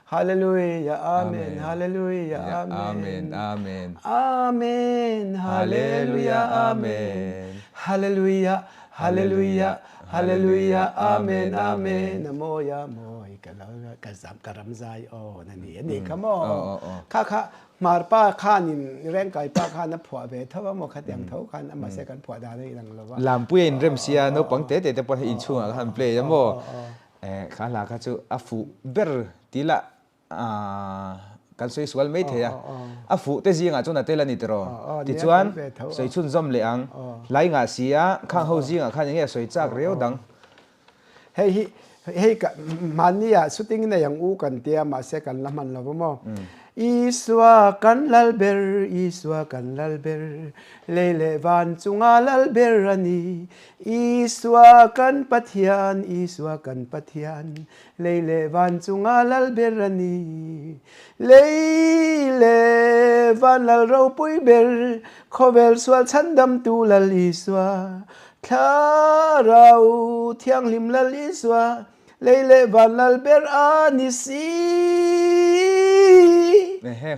Hallelujah Amen Hallelujah Amen Amen Amen Hallelujah Amen Hallelujah Hallelujah Hallelujah Amen Amen A mawi a mawi ka lo ka zam ka ram zai aw na ni ani kha maw kha kha hmar pa khanin rengkai pa khan a phuah ve tho a maw khatiang tho khan a mahse kan phuah dan a inang lo va Lampuia inrem sia naupang te te te pawh hei inchhungah khan play a maw Kha hla kha chu a fuh ber ti lah kan sawi sual mai thei a, a fuh te zingah chuan a tel a ni tiraw? Tichuan sawi chhunzawm leh ang, hlai ngah si a, khang ho zingah khan enge a sawi chak riau dang. Hei hi hei hmanni ah shooting nei ang u kan tia mahse kan la hman lo va maw? Isua kan lal ber, Isua kan lal ber, lei leh van chunga lal ber a ni. Isua kan Pathian, Isua kan Pathian, lei leh van chunga lal ber a ni. Lei leh van lal ropui ber, khawvel sual chhandamtu Lal Isua, Thlarau Thianghlim Lal Isua, Lei leh van lal ber a ni si.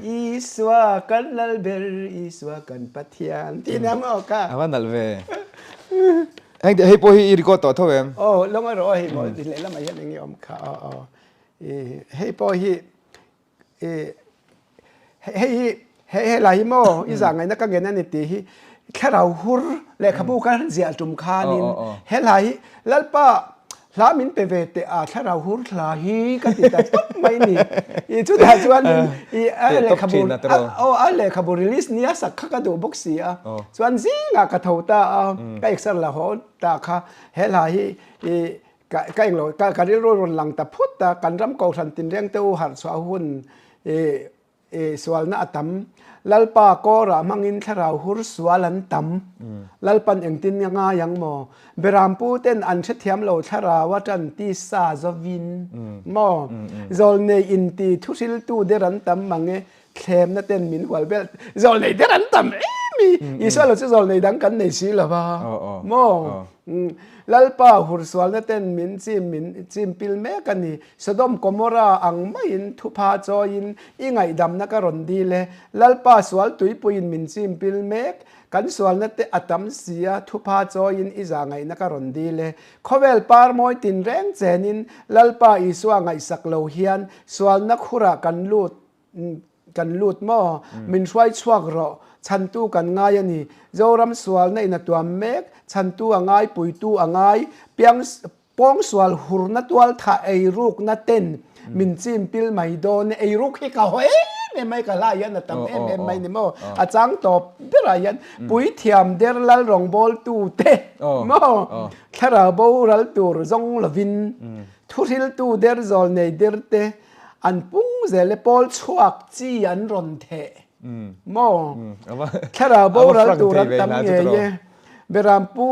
Isua kan lal ber, Isua kan Pathian tih nia maw ka. A va nalh ve. Heng hei pawh hi i record tawh tho em? Aw, lawng erawh hei maw lehlamah hian eng nge awm kha aw aw. Hei pawh hi Hei hi he helai hi maw i zah ngaihna ka ngen a ni tih hi thlarau hur lehkhabu ka ziah tum khanin helai hi Lalpa hla min pe ve teh a thlarau hur hla hi ka ti ta tawp mai ni. I chutah chuanin i a lehkhabu aw a lehkhabu release nia sak kha ka duh bawk si a. Chuan zingah ka tho ta a ka exer la haw ta kha he hla hi i Ka ka englo ka ka rilru rawn lang ta phut a, kan ram kohhran tinreng te u harh chhuah hun i i sualna a tam. Lalpa kawrah hmangin thlarau hur sual an tam. Lalpan engtin nge ngai ang maw? Berampu ten an hrethiam lo thlarau a tan tisa zovin maw? Zawlnei inti thuhriltu der an tam mang e, thlemna ten min hual vel. Zawlnei der an tam em i, Isua lo chu zawlnei dang kan nei si lo va maw? Lalpa hursualna ten min chim min chim pil mek a ni. Sodom Gomorrah ang maiin thupha chawiin i ngaihdamna ka rawn dil e. Lalpa sual tuipuiin min chim pil mek. Kan sualna te a tam si a, thupha chawiin i zahngaihna ka rawn dil e. Khawvel par mawi tinreng chenin Lalpa Isua ngaihsak lo hian sualna khurah kan lut Kan lut maw? Min hruai chhuak rawh. Chhantu kan ngai a ni. Zoram sualna in a tuam mek. Chhantu a ngai, puitu a ngai. Piang pawngsual hurna tual thah eirukna ten min chim pil mai dawn e. Eiruk hi ka haw em em mai, ka hla hian a tam em em mai ni maw? A chang tawp berah hian puithiam der lal rawngbawltu te maw? Thlarau boral tur zawng lovin thuhriltu der zawl nei der te An pung zel e pawl chhuak chi an rawn theh maw? Thlarau boral tur an tam ngei e. Berampu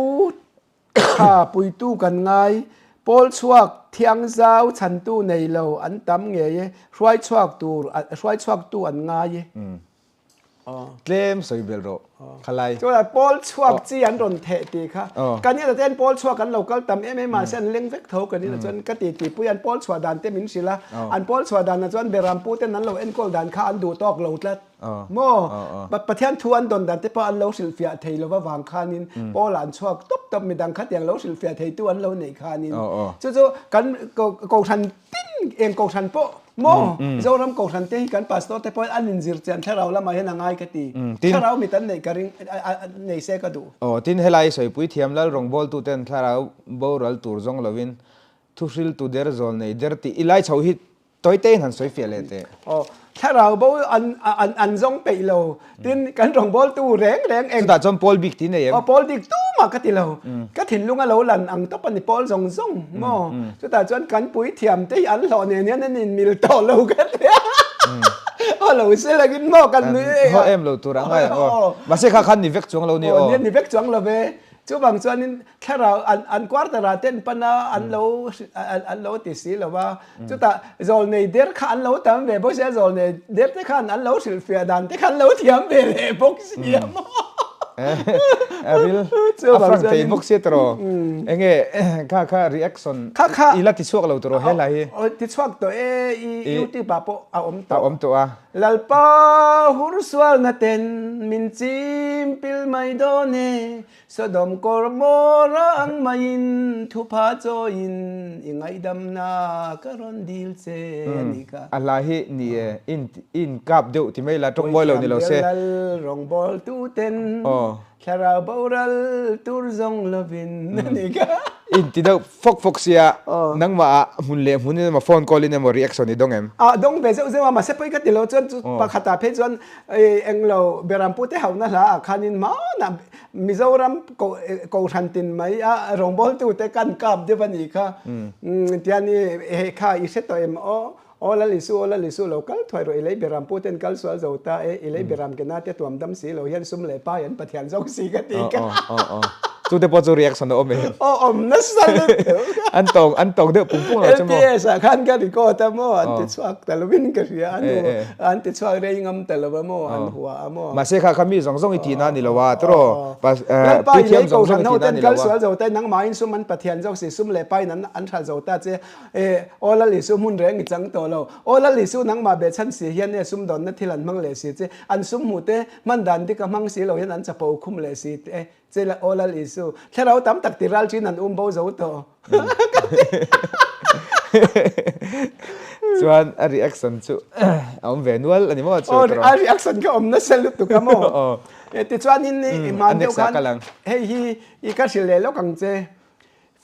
tha puitu kan ngai, pawl chhuak thiang zau chhantu nei lo an tam ngei e, hruai chhuak tur hruai chhuaktu an ngai e. Tlem sawi belh rawh khalai. Chuan pawl chhuak chi an rawn theh tih kha. Kan inah chuan pawl chhuak an lo kal tam em em a, mahse an leng vek tho kan inah chuan ka ti tih pui an pawl chhuah dan te min hrilh a. An pawl chhuah danah chuan Berampu ten an lo enkawl dan kha an duh tawk lo tlat. Maw? Pathian thu an dawn dan te pawh an lo hrilhfiah thei lo avang khanin pawl ah an chhuak tawp tawp midang khatiang lo hrilhfiah theitu an lo neih khanin. Chu chu kan kohhran Tin eng kohhran pawh maw Zoram kohhran te hi kan pastor te pawhin an inzir chian thlarau lamah hian a ngai ka ti. Thlarau mit an neih ka ring nei se ka duh. Aw tin helai sawipui thiam lal rawngbawltu ten thlarau boral tur zawng lovin thuhriltu der zawl nei der tih i lai chho hi Tawite in han sawi fiah leh teh. Aw, thlarau bo an an an zawng peih lo. Tin, kan rawngbawltu reng reng eng. Chutah chuan pawl bik ti nei em? Aw, pawl bik tumah ka ti lo. Ka thinlung a lo lan ang tawp a ni pawl zawng zawng maw? Chutah chuan kan puithiam te hi an hlawh nen hian an inmil tawh lo ka ti a. Aw lo se langin maw kan nui e. Haw em lo tur ang ngai ang aw. Mahse kha khan ni vek chuang lo ni aw. Aw, ni vek chuang lo ve. Chuvang chuanin thlarau an an quarter ah ten pan a an lo an lo ti si lo va, chutah zawlnei der kha an lo tam ve bawk si a, zawlnei der te khan an lo hrilhfiah dan te kha an lo thiam ve leh bawk si a maw. A ril a frank thei bawk si tawh enge kha kha reaction i la ti chhuak lo tawh he hla hi. Ti chhuak tawh e i youtube ah pawh a awm tawh. A awm tawh a. Lalpa hur sualna ten min chim pil mai dawn e, Sodom kawr mawra ang maiin thupha chawiin i ngaihdamna ka rawn dil che a nih kha. A hla hi ni e, in in kap deuh ti mai la, tawng mawi lo ni lo se. Puithiam lal rawngbawltu ten Thlarau boral tur zawng lovin a ni kha. In ti deuh fawk fawk sia, nangmah ah hmun leh hmun in emaw phone call in emaw reaction i dawng em? Ah dawng ve zeuh zeuh a, mahse pawi ka ti lo chuan chu pakhat ah phei chuan englo Berampu te hauhna hla ah khanin hmanah Mizoram Kohhran tin mai a rawngbawltu te kan kap deuh a ni kha. Tian i hei kha i hre tawh em aw? Aw Lal Isu, aw Lal Isu, lo kal thuai rawh, i lei beram pu ten kal sual zo ta e, i lei beram ke na te tuam dam si lo hian sum leh pai an Pathian zawk si ka ti ka. Aw, aw, aw. Chu te pawh chu reaction a awm em? Aw, awm nasa lutuk. An tawng, an tawng deuh pung pung lo chu maw? LTS ah khan ka record a maw, an ti chhuak ta lovin ka hria a nu, an ti chhuak rei ngam ta lo a maw, an hua a maw. Mahse kha kha mi zawng zawng i tihna a ni lo a, tiraw? Lalpa i lei kohhran ho ten kal sual zo ta e, nangmahin sum an Pathian zawk si, sum leh paiin an hral zo ta che. E, aw Lal Isu hmun reng i chang tawh lo. Aw Lal Isu nangmah be chhan si hian e sumdawnna thil an hmang leh si che, an sum hmuh te hman dan dik a hmang si lo hian an chapo khum leh si te che la, aw Lal Isu, thlarau tam tak ti ral chin an um bo zo tawh. Ka ti. Chuan a reaction chu a awm ve nual a ni maw chu tawh. A reaction kha awm nasa lutuk a maw. Tichuan in i hman deuh khan hei hi i ka hrilh leh lawk ang che.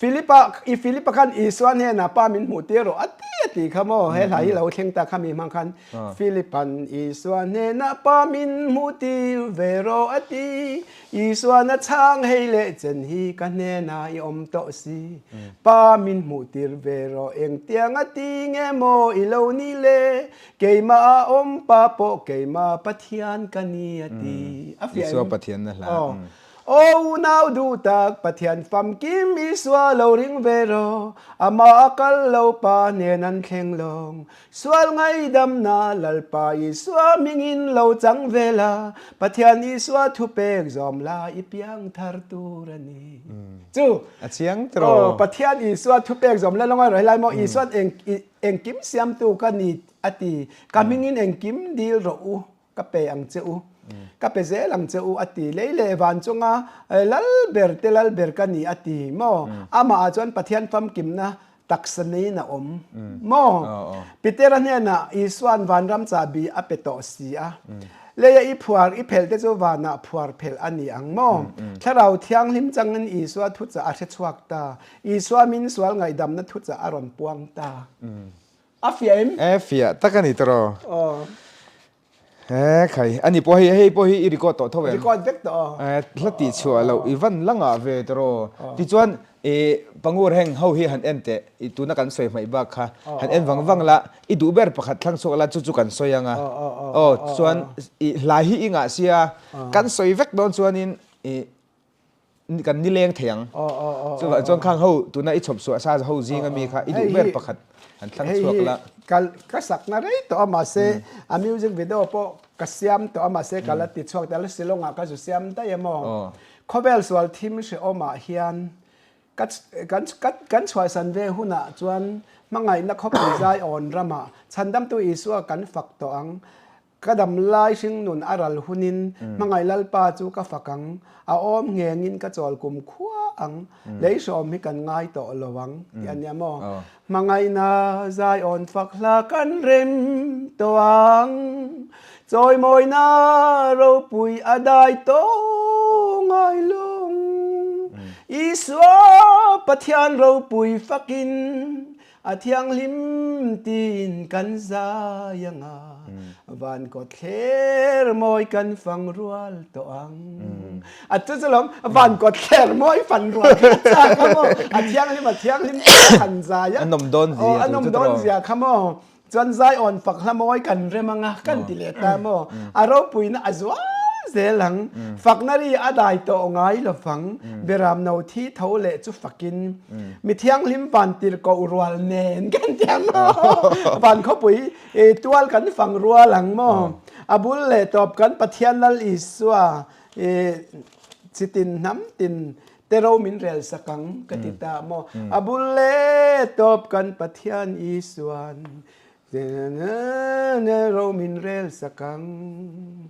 Philipa, i Philipa khan Isua hnenah Pa min hmuh tir rawh a ti a ti kha maw? He hla hi lo thleng ta kha mi hmang khan Philipa'n Isua hnenah Pa min hmuh tir ve rawh a ti. Isua'n a chhang hei leh chen hi ka hnenah i awm tawh si. Pa min hmuh tir ve rawh engtiang a ti nge maw i lo ni le? Keimah a awm Pa pawh keimah Pathian ka ni a ti. A fiah em? Isua Pathianna hla. Aw unau duh tak, Pathian famkim Isua lo ring ve rawh, Amah a kal lo pa hnen an thleng lawng. Sual ngaidamna Lalpa Isua hmingin lo chang ve la, Pathian Isua thupek zawm la i piang thar tur a ni. Chu. A chiang tiraw? Aw, Pathian Isua thupek zawm la lawngai rawh helai maw Isuan engkim siamtu ka ni a ti, ka hmingin engkim dil rawh u. Ka pe ang che u, ka pe zel ang che u a ti. Lei leh van chunga lal ber te lal ber ka ni a ti maw? Amah ah chuan Pathian famkimna taksa neiin a awm maw? Petera hnenah Isua'n vanram chahbi a pe tawh si a. Leia i phuar i phelh te chu vanah phuar phelh a ni ang maw? Thlarau Thianghlim changin Isua thuchah a hrechhuak ta. Isua min sual ngaihdamna thuchah a rawn puang ta. A fiah em? E fiah tak a ni tawh. Aw. E khai, ani pawh hei hei pawh hi i record tawh tho em? Record vek tawh aw. E hla tih chhuah loh i van la ngah ve tawh. Tichuan e Pangur heng ho hi han en teh, i tuna kan sawi hmaih bak kha han en vang vang la, i duh ber pakhat thlang chhuak la chu chu kan sawi ang a. Aw chuan i hlai hi i ngah sia, kan sawi vek dawn chuanin i kan nileng thei ang. Chuvang chuan khang ho tuna i chhawp suah sa ho zing ami kha i duh ber pakhat han thlang chhuak la. Ka sakna rei tawh a mahse a music video pawh ka siam tawh a mahse ka la ti chhuak ta la Shillong ah ka zu siam daih emaw. Khawvel sual thim hrehawm ah hian ka kan chhuahsan ve hunah chuan hmangaihna khawpui zai awn ramah chhandamtu Isua kan fak tawh ang. Ka dam lai hringnun a ral hunin hmangaih Lalpa chu ka fak ang, a awm nghengin ka chawl kum khua ang, lei hrawm hi kan ngai tawh lo ang tih a nia maw? Hmangaihna zaiawn fak hla kan rem tawh ang, chawimawina ropui a dai tawh ngai lung. Isua Pathian ropui fakin. A thianghlim tiin kan zai ang a, van kawtthler mawi kan fang rual tawh ang. A chu chu lawm, van kawtthler mawi fan rual kha a chak a maw? A thianghlim a thianghlim tiin a han zai a. A nawm dawn zia a nawm dawn zia kha maw? Chuan zai awn fak hla mawi kan rem ang a, kan ti leh ta maw? A ropuina a zual zel ang. Fakna ri a dai tawh ngai lovang. Beram no thi tho leh chu fakin mi thianghlim van tirhkoh rual nen kan ti ang maw? Van khawpui tual kan fang rual ang maw? A bul leh tawp kan Pathian Lal Isua chitin hnam tin te ro min rel sak ang ka ti ta maw? A bul leh tawp kan Pathian Isuan Ro min rel sak ang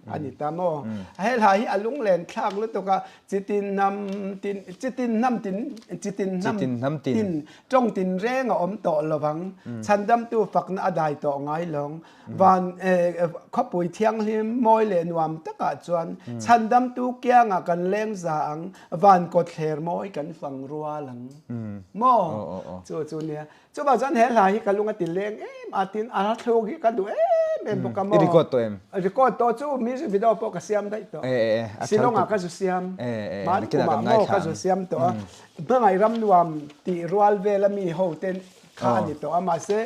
a ni ta maw? He hla hi a lunglen thlak lutuk a, chitin hnam tin, chitin hnam tin, chitin hnam tin, tawng tin reng a awm tawh lo vang. Chhandamtu fakna a dai tawh ngai lawng. Van khawpui thianghlim mawi leh nuam takah chuan chhandamtu kiangah kan leng za ang, van kawtthler mawi kan fang rual ang. Maw? Chu chu nia. Chuvang chuan he hla hi ka lung a ti leng em a, tin a thluk hi ka duh em em bawk a maw. I record tawh em? Record tawh chu music video pawh ka siam daih tawh. Shillong ah ka zu siam. Hman kum ah maw ka zu siam tawh a. Hmangaih ram nuam tih rual vel a mi ho te kha a ni tawh a, mahse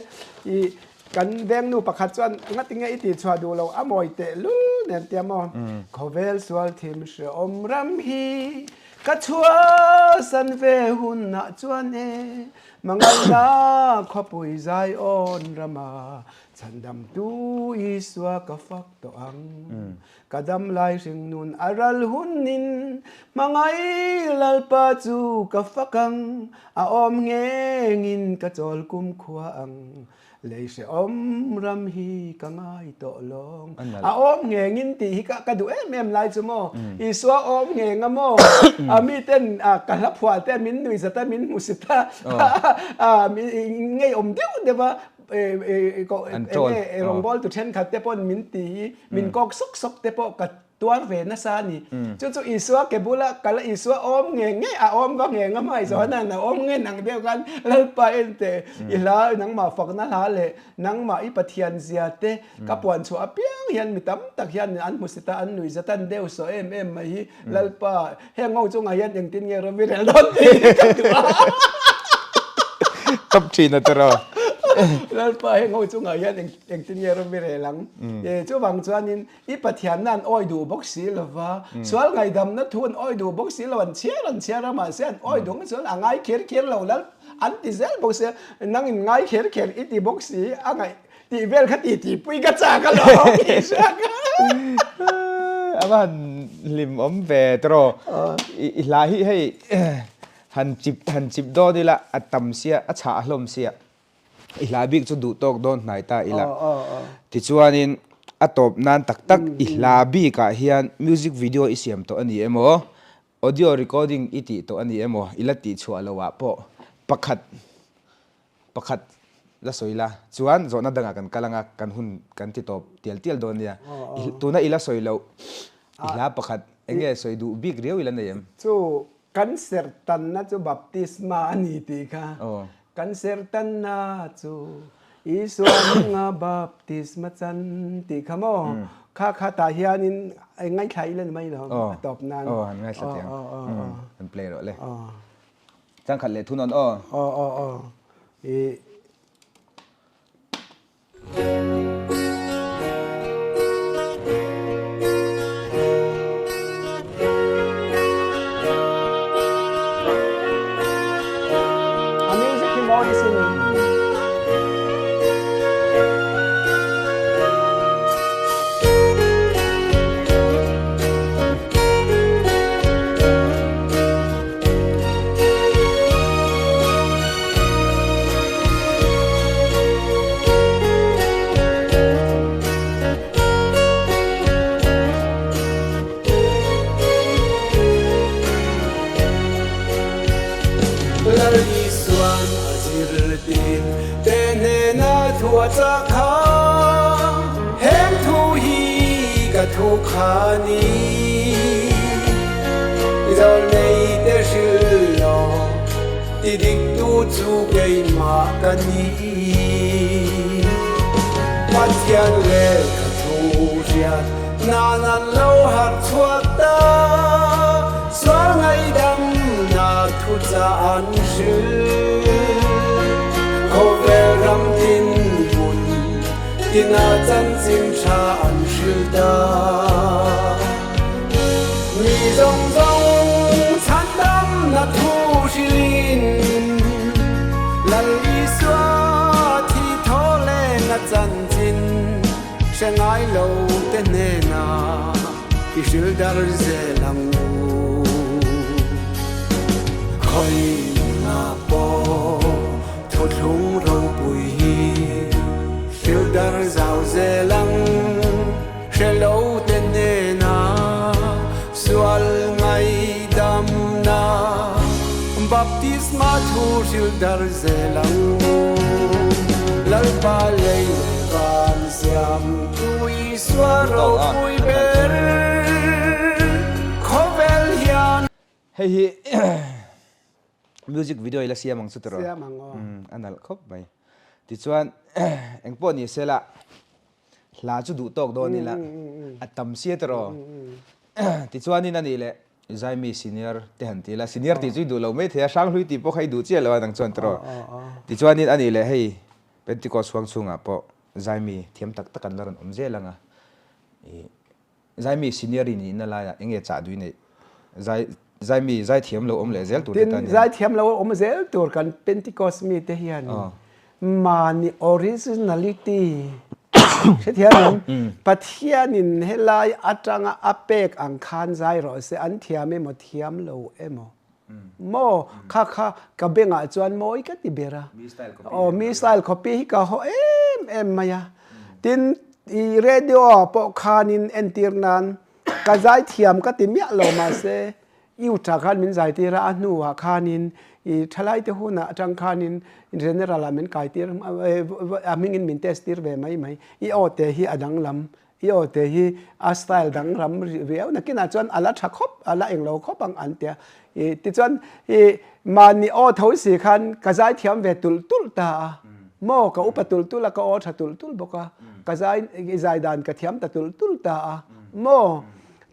i kan vengnu pakhat chuan ngatinge i tihchhuah duh lo a mawi teh lul nen tia maw. Khawvel sual thim hrehawm ram hi ka chhuahsan ve hunah chuan e Mangaina khawpui Zion rama chhandamtu Isua ka fak tawh ang. Ka dam lai hringnun a ral hunin hmangai Lalpa chu ka fak ang. A awm nghengin ka chawl kumkhua ang. Lei hrehawm ram hi ka ngai tawh lawng. A awm nghengin tih hi ka duh em em lai chu maw. Isua awm ngheng a maw. A mi ten ka hla phuah te min nui zat a min hmu sit a. Ngeiawm deuh deuh a rawngbawl tu thenkhat te pawn min ti hi min kawk sawk sawk te pawh ka tuar ve nasa a ni. Chu chu Isua ke bula kal a Isua awm nge nge a awm va nge nga hmai Johana a awm nge nang deuh khan Lalpa en teh i hla nangmah fakna hla leh nangmah i Pathian zia te ka puan chhuah apiang hian mi tam tak hian an hmu set a an nui zat an deuh sawh em em mai hi Lalpa heng ho chungah hian engtin nge rawm i rel dawn tih hi ka duh a. Top thin a tiraw. Lalpa heng ho chungah hian engtin nge rawm i rel ang. Chuvang chuanin I Pathianna an awi duh bawk si lo va, sual ngaihdamna thu an awi duh bawk si lo, an chhiar an chhiar a, mahse an awi duh ang chuan a ngai kher kher lo lal an ti zel bawk si a, nang in ngai kher kher i ti bawk si, a ngaih tih vel kha ti ti pui ka chak a lo tih hriat kha. A va han hlim awm ve tawh i hla hi hei han chip han chip dawn ila a tam sia a chhah hlawm sia. I hla bik chu duh tawk dawn hnai ta ila. Tichuanin a tawp nan tak tak i hla bikah hian music video i siam tawh a ni emaw, audio recording i tih tawh a ni emaw, i la tih chhuah loh ah pawh pakhat pakhat la sawi la. Chuan zawhna dangah kan kal anga kan hun kan ti tawp tial tial dawn nia. Tuna i la sawi loh i hla pakhat eng nge sawi duh bik riau i la nei em? Chu kan serhtanna chu baptisma a ni tih kha Kan serhtanna chu Isua hminga baptisma chan tih kha maw? Kha kha tah hianin ngaithla ila ni mai lo a tawp nan. Aw, han ngaithla teh ang. Han play rawh le. Changkhat leh thunawn aw. Aw, aw, aw. A music hi mawi sin. Lal Isuan a zirtir te hnena thu a chah kha, Heng thu hi ka thu kha ni, Zawlnei te hrilh lo. Tidiktu chu keimah ka ni. Pathian lehkha thu hriat nan an lo harh chhuak ta, sual ngaihdamna thuchah an hrilh. Khawvel ram tin hmun tinah chanchin tha an hrilh ta. Mi zawng zawng chhandamna thu hrilhin Lal Isua thi thaw leng a chanchin hre ngai lo te hnenah i hrilh dar zel ang u. Khawihna pawh thuthlung ropui hi hrilh dar zau zel ang. Hre lo te hnena sual ngaihdamna baptisma thu hrilh dar zel ang u. Lalpa lei leh van siam tu Isua ropui ber khawvel hian. Hei hi music video ila siam ang chu tiraw? Siam ang aw. A nalh khawp mai. Tichuan engpawh ni sela Hla chu duh tawk dawn ila a tam sia tiraw. Tichuanin a nih leh Zaimi senior te han ti ila, senior tih chu i duh lo mai thei a, Hranghlui tih pawh kha i duh chiah lo a nang chuan tiraw. Tichuanin a nih leh hei Pentecost huang chhungah pawh Zaimi thiam tak tak an la rawn awm zel ang a. Zaimi senior i nihna laiah eng nge chah dui neih? Zai Zaimi zaithiam lo awm leh zel tur te tan hian. Tin, zaithiam lo awm zel tur kan Pentecost mite hian mahni originality hrethiam em? Pathianin helai atanga a pek ang khan zai rawh se, an thiam emaw thiam lo emaw. Maw kha kha ka bengah chuan mawi ka ti ber a. Aw mi style copy hi ka haw em em mai a. Tin i radio ah pawh khanin entir nan ka zai thiam ka ti miah lo mahse i utah khan min zai tir a, a hnuah khanin i thalai te hunah atang khanin general ah min kai tir a hmingin min test tir ve mai mai. I aw te hi a danglam I aw te hi a style dang ram riau nakinah chuan a la tha khawp a la englo khawp ang an tia. I tichuan i mahni aw tho si khan ka zai thiam ve tulh tulh ta a. Maw ka upa tulh tulh a ka aw tha tulh tulh bawk a. Ka zai i zai dan ka thiam ta tulh tulh ta a. Maw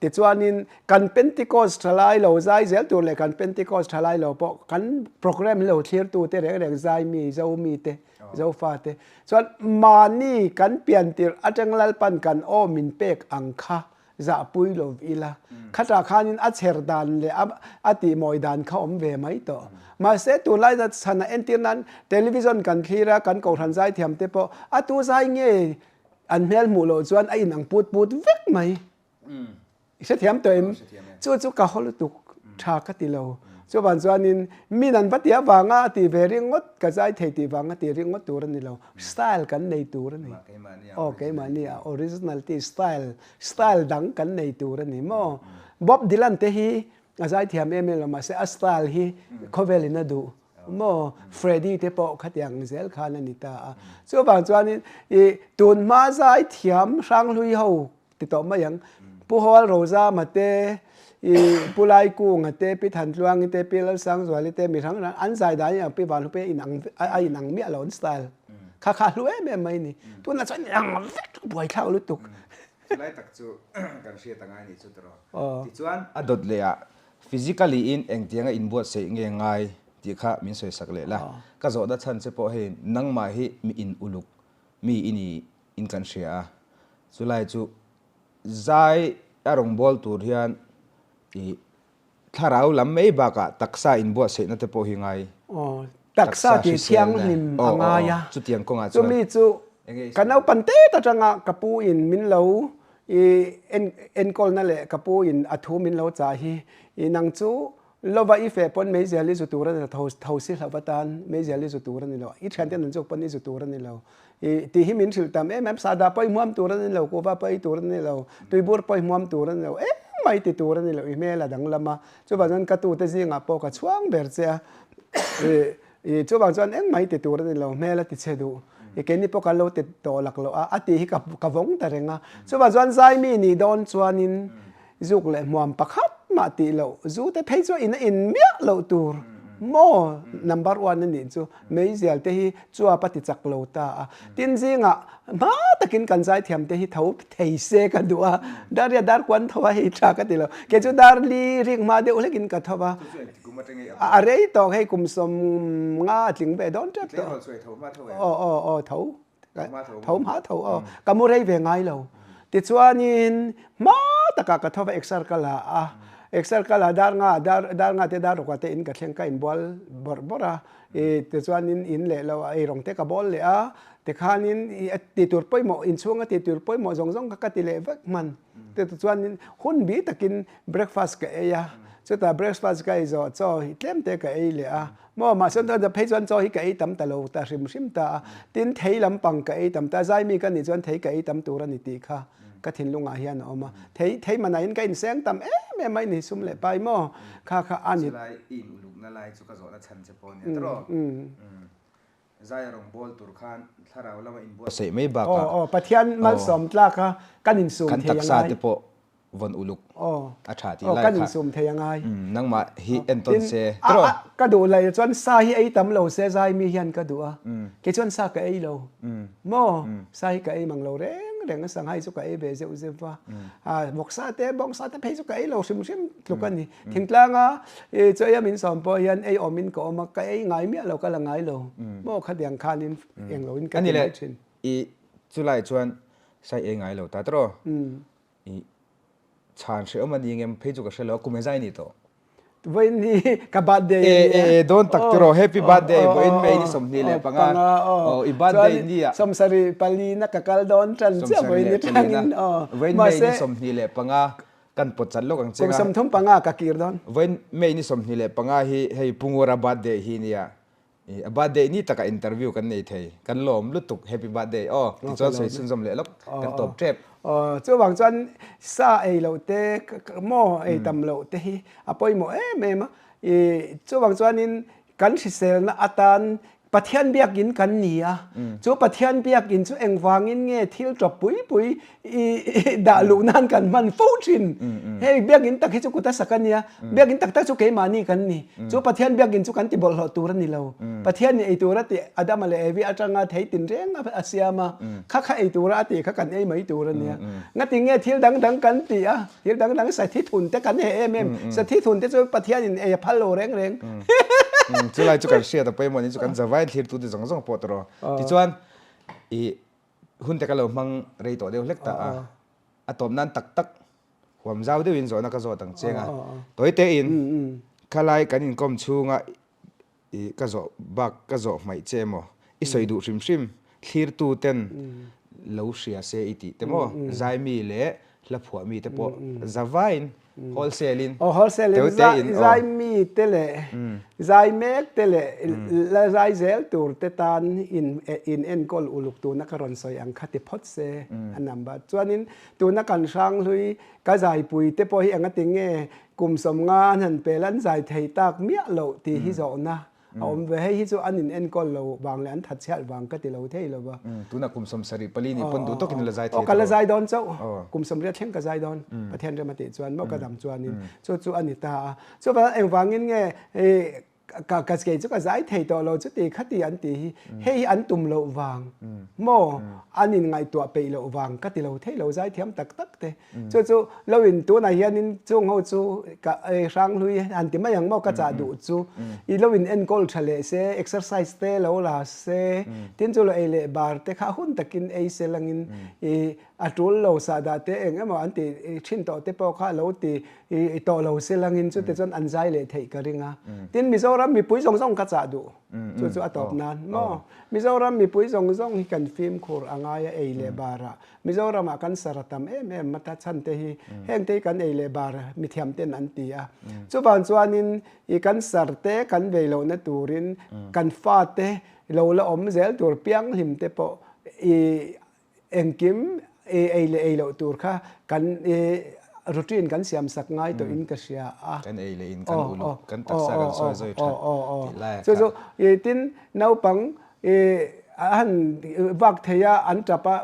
tichuanin kan Pentecost thalai lo zai zel tur leh kan Pentecost thalai lo pawh kan programme lo thlir tu te reng reng zai mi zo mi te Zofate chuan mahni kan pian tirh atang Lalpan kan aw min pek ang kha zahpui lo ila, khatah khanin a chher dan leh a tihmawi dan kha awm ve mai tawh. Mahse tunlai chhana entir nan television kan thlir a, kan kohhran zaithiam te pawh a tu zai nge an hmel hmuh loh chuan a inang put put vek mai. I hrethiam tawh em? Chu chu ka haw lutuk tha ka ti lo. Chuvan chuanin min an va ti avanga a ti ve ringawt, ka zai thei tih vanga ti ringawt tur a ni lo. Style kan nei tur a ni. Aw keimahni a originality style, style dang kan nei tur a ni maw? Bob Dylan te hi a zai thiam em em lo mahse a style hi khawvelin a duh maw? Freddie te pawh khatiang zel khan a ni ta a. Chuvang chuanin i tunhma zai thiam Hranghlui ho Ti tawh mai ang. Pu Hawal Rozama te, i Pu Laikunga te, Pi Thantluangi te, Pi Lalsangzuali te, mi hrang hrang an zai dan in ang Pi Vanhlupe in ang a in ang miah lo an style. Kha kha hlu em em mai ni. Tunah chuan in ang vek buaithlak lutuk. Chulai tak chu kan hriat angai nih chu tiraw. Tichuan a dawt leh ah physically in engtianga inbuatsaih nge ngai tih kha min sawisak leh la. Ka zawhna chhan che pawh hei nangmah hi mi in uluk mi i ni in kan hria a, chulai chu zai a rawngbâwl tur hian ih thlarau lam mai bakah taksa inbuatsaihna te pawh hi ngai. Aw, taksa tih thianghlim a ngai a, chutiang kawngah chuan chumi chu ka naupan tet atanga ka pu in min lo ih enkawlna leh ka pu in a thu min lo chah hi ih nang chu Lova i feh pawn meizial i zu tur a ni lo, tho tho si hlauh atan meizial i zu tur a ni lo, i thianten an zuk pawn i zu tur a ni lo. I tih hi min hrilh tam em em, sahdah pawh i hmuam tur a ni lo, kuhva pawh i tur a ni lo, tuibur pawh i hmuam tur a ni lo, engmah i ti tur a ni lo, i hmel a danglam a. Chuvang chuan ka tute zingah pawh ka chhuang ber che a, i i chuvang chuan engmah i ti tur a ni lo, hmel a ti chhe duh, i keini pawh kan lo ti tawh lak loh a, a tih hi ka ka vawng ta reng a. Chuvang chuan zaimi nih dawn chuanin Zuk leh hmuam pakhat mah tih loh, zu te phei chu in a in miah loh tur. Maw number one a nih chu meizial te hi chuap a ti chak lo ta a. Tin zingah hma takin kan zaithiam te hi tho thei se ka duh a, dar ria dar kuan tho a hei tha ka ti lo. Kei chu dar li rik hma deuh hlekin ka tho va, a rei tawk hei kum 50 a tling ve dawn tep tawh. Aw aw aw tho tho hma tho aw ka mu rei ve ngai lo. Tichuanin hma takah ka tho va exer ka la a, exer ka la dar nga dar dar nga te dar rukah te in ka thleng ka inbual bawrh bawrh a. I tichuanin in leh lo a eirawng te ka bawl leh a, tikhanin i a ti tur pawimawh inchhunga ti tur pawimawh zawng zawng kha ka ti leh vek hman. Tichuanin hun bi takin breakfast ka ei a, chutah breakfast ka ei zawh chaw hi tlem te ka ei leh a, maw mahse phei chuan chaw hi ka ei tam ta lo ta hrim hrim ta a, tin thei lampang ka ei tam ta, zaimi ka nih chuan thei ka ei tam tur a ni tih kha. Ka thinlungah hian a awm a, thei thei manah in ka inseng tam em em a ni sum leh pai maw kha kha a ni. Chulai i in ulukna lai chu ka zawhna chhan che pawh a nia tawrh aw. Zai a rawn bawl tur khan thlarau lama inbuatsaih mai bakah. Aw aw Pathian malsawm tlak a kan insum thei a ngai. Kan taksa te pawh vawn uluk a tha tih lai kha. Kan insum thei a ngai. Nangmah hi entawn se tawrh aw. Ka duh lai chuan sa hi ei tam lo se zai mi hian ka duh a, kei chuan sa ka ei lo maw, sa hi ka ei mang lo reng reng a, sanghai chu ka ei ve zeuh zeuh va, vawksa te bawngsa te phei chu ka ei lo hrim hrim tluk a ni. Thingtlanga chaw ei a min sawm pawh hian ei awmin ka awm a, ka ei ngai miah lo ka la ngai lo maw khatiang khanin eng loin ka ti mai thin. I chulai chuan sa i ei ngai lo ta tawrh aw. I chhan hrehawm a ni ngem phei chu ka hre lo a, kum e zai ni tawh. Vawiin hi ka birthday a ni a. E, e, dawn tak tiraw, happy birthday, vawiin May ni 25. Aw, i birthday ni a. 24 na ka kal dawn tan chiah vawiin ni tangin. Vawiin May ni 25 kan pawt chat lawk ang che nga. Kum 35 ka kir dawn. Vawiin May ni 25 hi hei Pu Ngura birthday hi nia. A birthday ni takah interview kan nei thei. Kan lawm lutuk happy birthday aw tichuan sawi chhunzawm leh lawk kan tawp tep. Aw chuvang chuan sa ei loh te maw ei tam loh te hi a pawimawh em em a. I chuvang chuanin kan hriselna atan Pathian biakin kan ni a. Chu Pathian biakin chu engvangin nge thil tawp pui pui i dah luh nan kan hman fo thin. Hei biakin tak hi chu kut a sak a nia. Biakin tak tak chu keimahni kan ni. Chu Pathian biakin chu kan ti bawlhhlawh tur a ni lo. Pathian nih ei tur a tih Adama leh Evi atanga thei tin reng a siam a. Kha kha ei tura a tih kha kan ei mai tur a nia. Ngati nge thil dang dang kan ti a, thil dang dang sathi thun te kan heh em em. Sathi thun te chu Pathianin ei a phal lo reng reng. Chulai chu kan hriat a pawimawh ni chu kan zavai thlir tu te zawng zawng pawh tawh rawh. Tichuan i Hun te ka lo hmang rei tawh deuh hlek ta a, a tawp nan tak tak huam zau deuhin zawhna ka zawt ang cheng a. Tawi tein khalai kan inkawm chhunga i ka zawh bak ka zawh hmaih che emaw, i sawi duh hrim hrim thlirtu ten lo hria se i tih te maw, zaimi leh hla phuah mi te pawh zavaiin wholesale in Aw wholesale in teu tein aw. Zai mi te leh zai mek te leh la zai zel tur te tan in in enkawl uluk tuna ka rawn sawi ang kha ti phawt se a number. Chuanin tuna kan hranghlui ka zaipui te pawh hi engati nge kum 50 an han pel an zai thei tak miah loh tih hi zawhna A awm ve, hei hi chu an in enkawl lo vang leh an that chhiat vang ka ti lo thei lo va. Tunah kum 74 nih pawn duh tawkin la zai thei tawh. Aw ka la zai dawn chauh, kum 80 thleng ka zai dawn, Pathian rem a tih chuan maw ka dam chuanin chu chu a ni ta a. Chuvang engvangin nge ka ka kei chu ka zai thei tawh lo chuti khati an tih hi, hei hi an tum loh vang maw an in ngaihtuah peih loh vang ka ti lo thei lo zai thiam tak tak te. Chu chu lo in tunah hianin chung ho chu ka hranghlui han ti mai ang maw ka chah duh chu i lo in enkawl tha leh se exercise te lo la se tin chu lo ei leh bar te kha hun takin ei se langin i a tul lo sahdah te eng emaw an ti thin tawh te pawh kha lo ti tawh lo se langin chute chuan an zai leh theih ka ring a tin Mizoram mipui zawng zawng ka chah duh chu chu a tawp nan maw Mizoram mipui zawng zawng hi kan fimkhur a ngai a ei leh barah Mizoramah kan sar a tam em em a ta chhan te hi heng te hi kan ei leh bar mithiam ten an ti a. Chuvang chuanin i kan sar te kan vei lohna turin kan fate lo la awm zel tur pianghlim te pawh i engkim i ei leh ei loh tur kha kan i routine kan siam sak ngai tawhin ka hria a. Kan ei leh in kan uluk kan taksa kan sawi zawi that tih lai a kha. Chu chu i tin naupang I a han vak thei a, an tap a,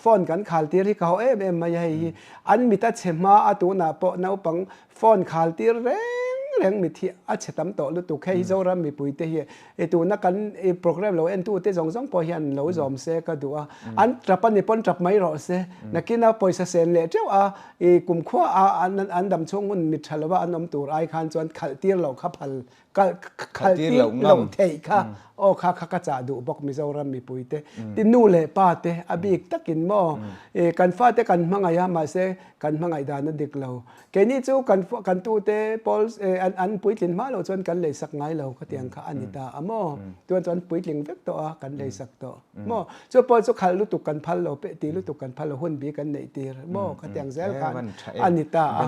phone kan khal tir hi ka haw em em mai a hei hi. An mit a chhe hma a tunah pawh naupang phone khal tir reng reng mit hi a chhe tam tawh lutuk. Hei hi Zoram mipui te hi i tuna kan i program lo entu te zawng zawng pawh hian lo zawm se ka duh a. An tap a ni pawn tap mai rawh se. Nakina pawisa sen leh teuh a i kumkhua a an dam chhung hun mit tha lova an awm tur ai khan chuan khalh tir loh kha phal khalh tir loh theih kha aw kha kha ka chah duh bawk Mizoram mipui te. Tin nu leh pa te a bik takin maw kan fate kan hmangaih a mahse kan hmangaih dan a dik lo. Keini chu kan kan tute pawl an puitlin hma loh chuan kan leisak ngai lo khatiang kha a ni ta a maw? Chuan chuan puitling vek tawh a kan leisak tawh maw? Chu pawh chu khalh lutuk kan phal lo peh ti lutuk kan phal lo hun bi kan neih tir maw khatiang zel khan a ni ta a.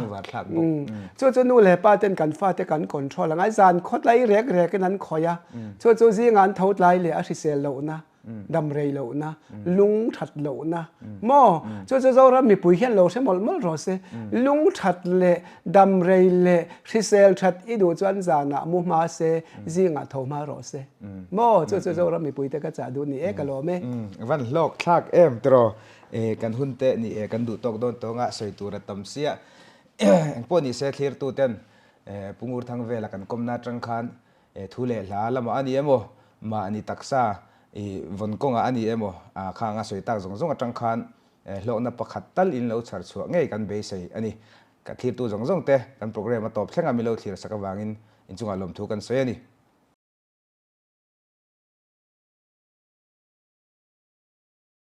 Chu chu nu leh pa ten kan fate kan control a ngai zan khawtlai rek rek in an khawih a chu chu zingah an tho tlai leh a hrisel lohna dam rei lohna, lung that lohna maw? Chu chu Zoram mipui hian lo hre mawlh mawlh rawh se. Lung that leh dam rei leh hrisel that i duh chuan zanah mu hma se, zingah tho hma rawh se. Maw? Chu chu Zoram mipui te ka chah duh ni e, ka lawm e. Van hlawk thlak em tiraw? Kan hun te ni e, kan duh tawk dawn tawng a, sawi tur a tam sia. Engpawh ni se thlirtu ten Pu Ngurthangvela kan kawmna atang khan Thu leh hla lamah a ni emaw, mahni taksa i vawn kawngah a ni emaw, khang a sawi tak zawng zawng atang khan hlawkna pakhat tal in lo chhar chhuah ngei kan beisei a ni. Ka thlirtu zawng zawng te kan program a tawp thleng a milo thlir sak avangin inchungah lawmthu kan sawi a ni.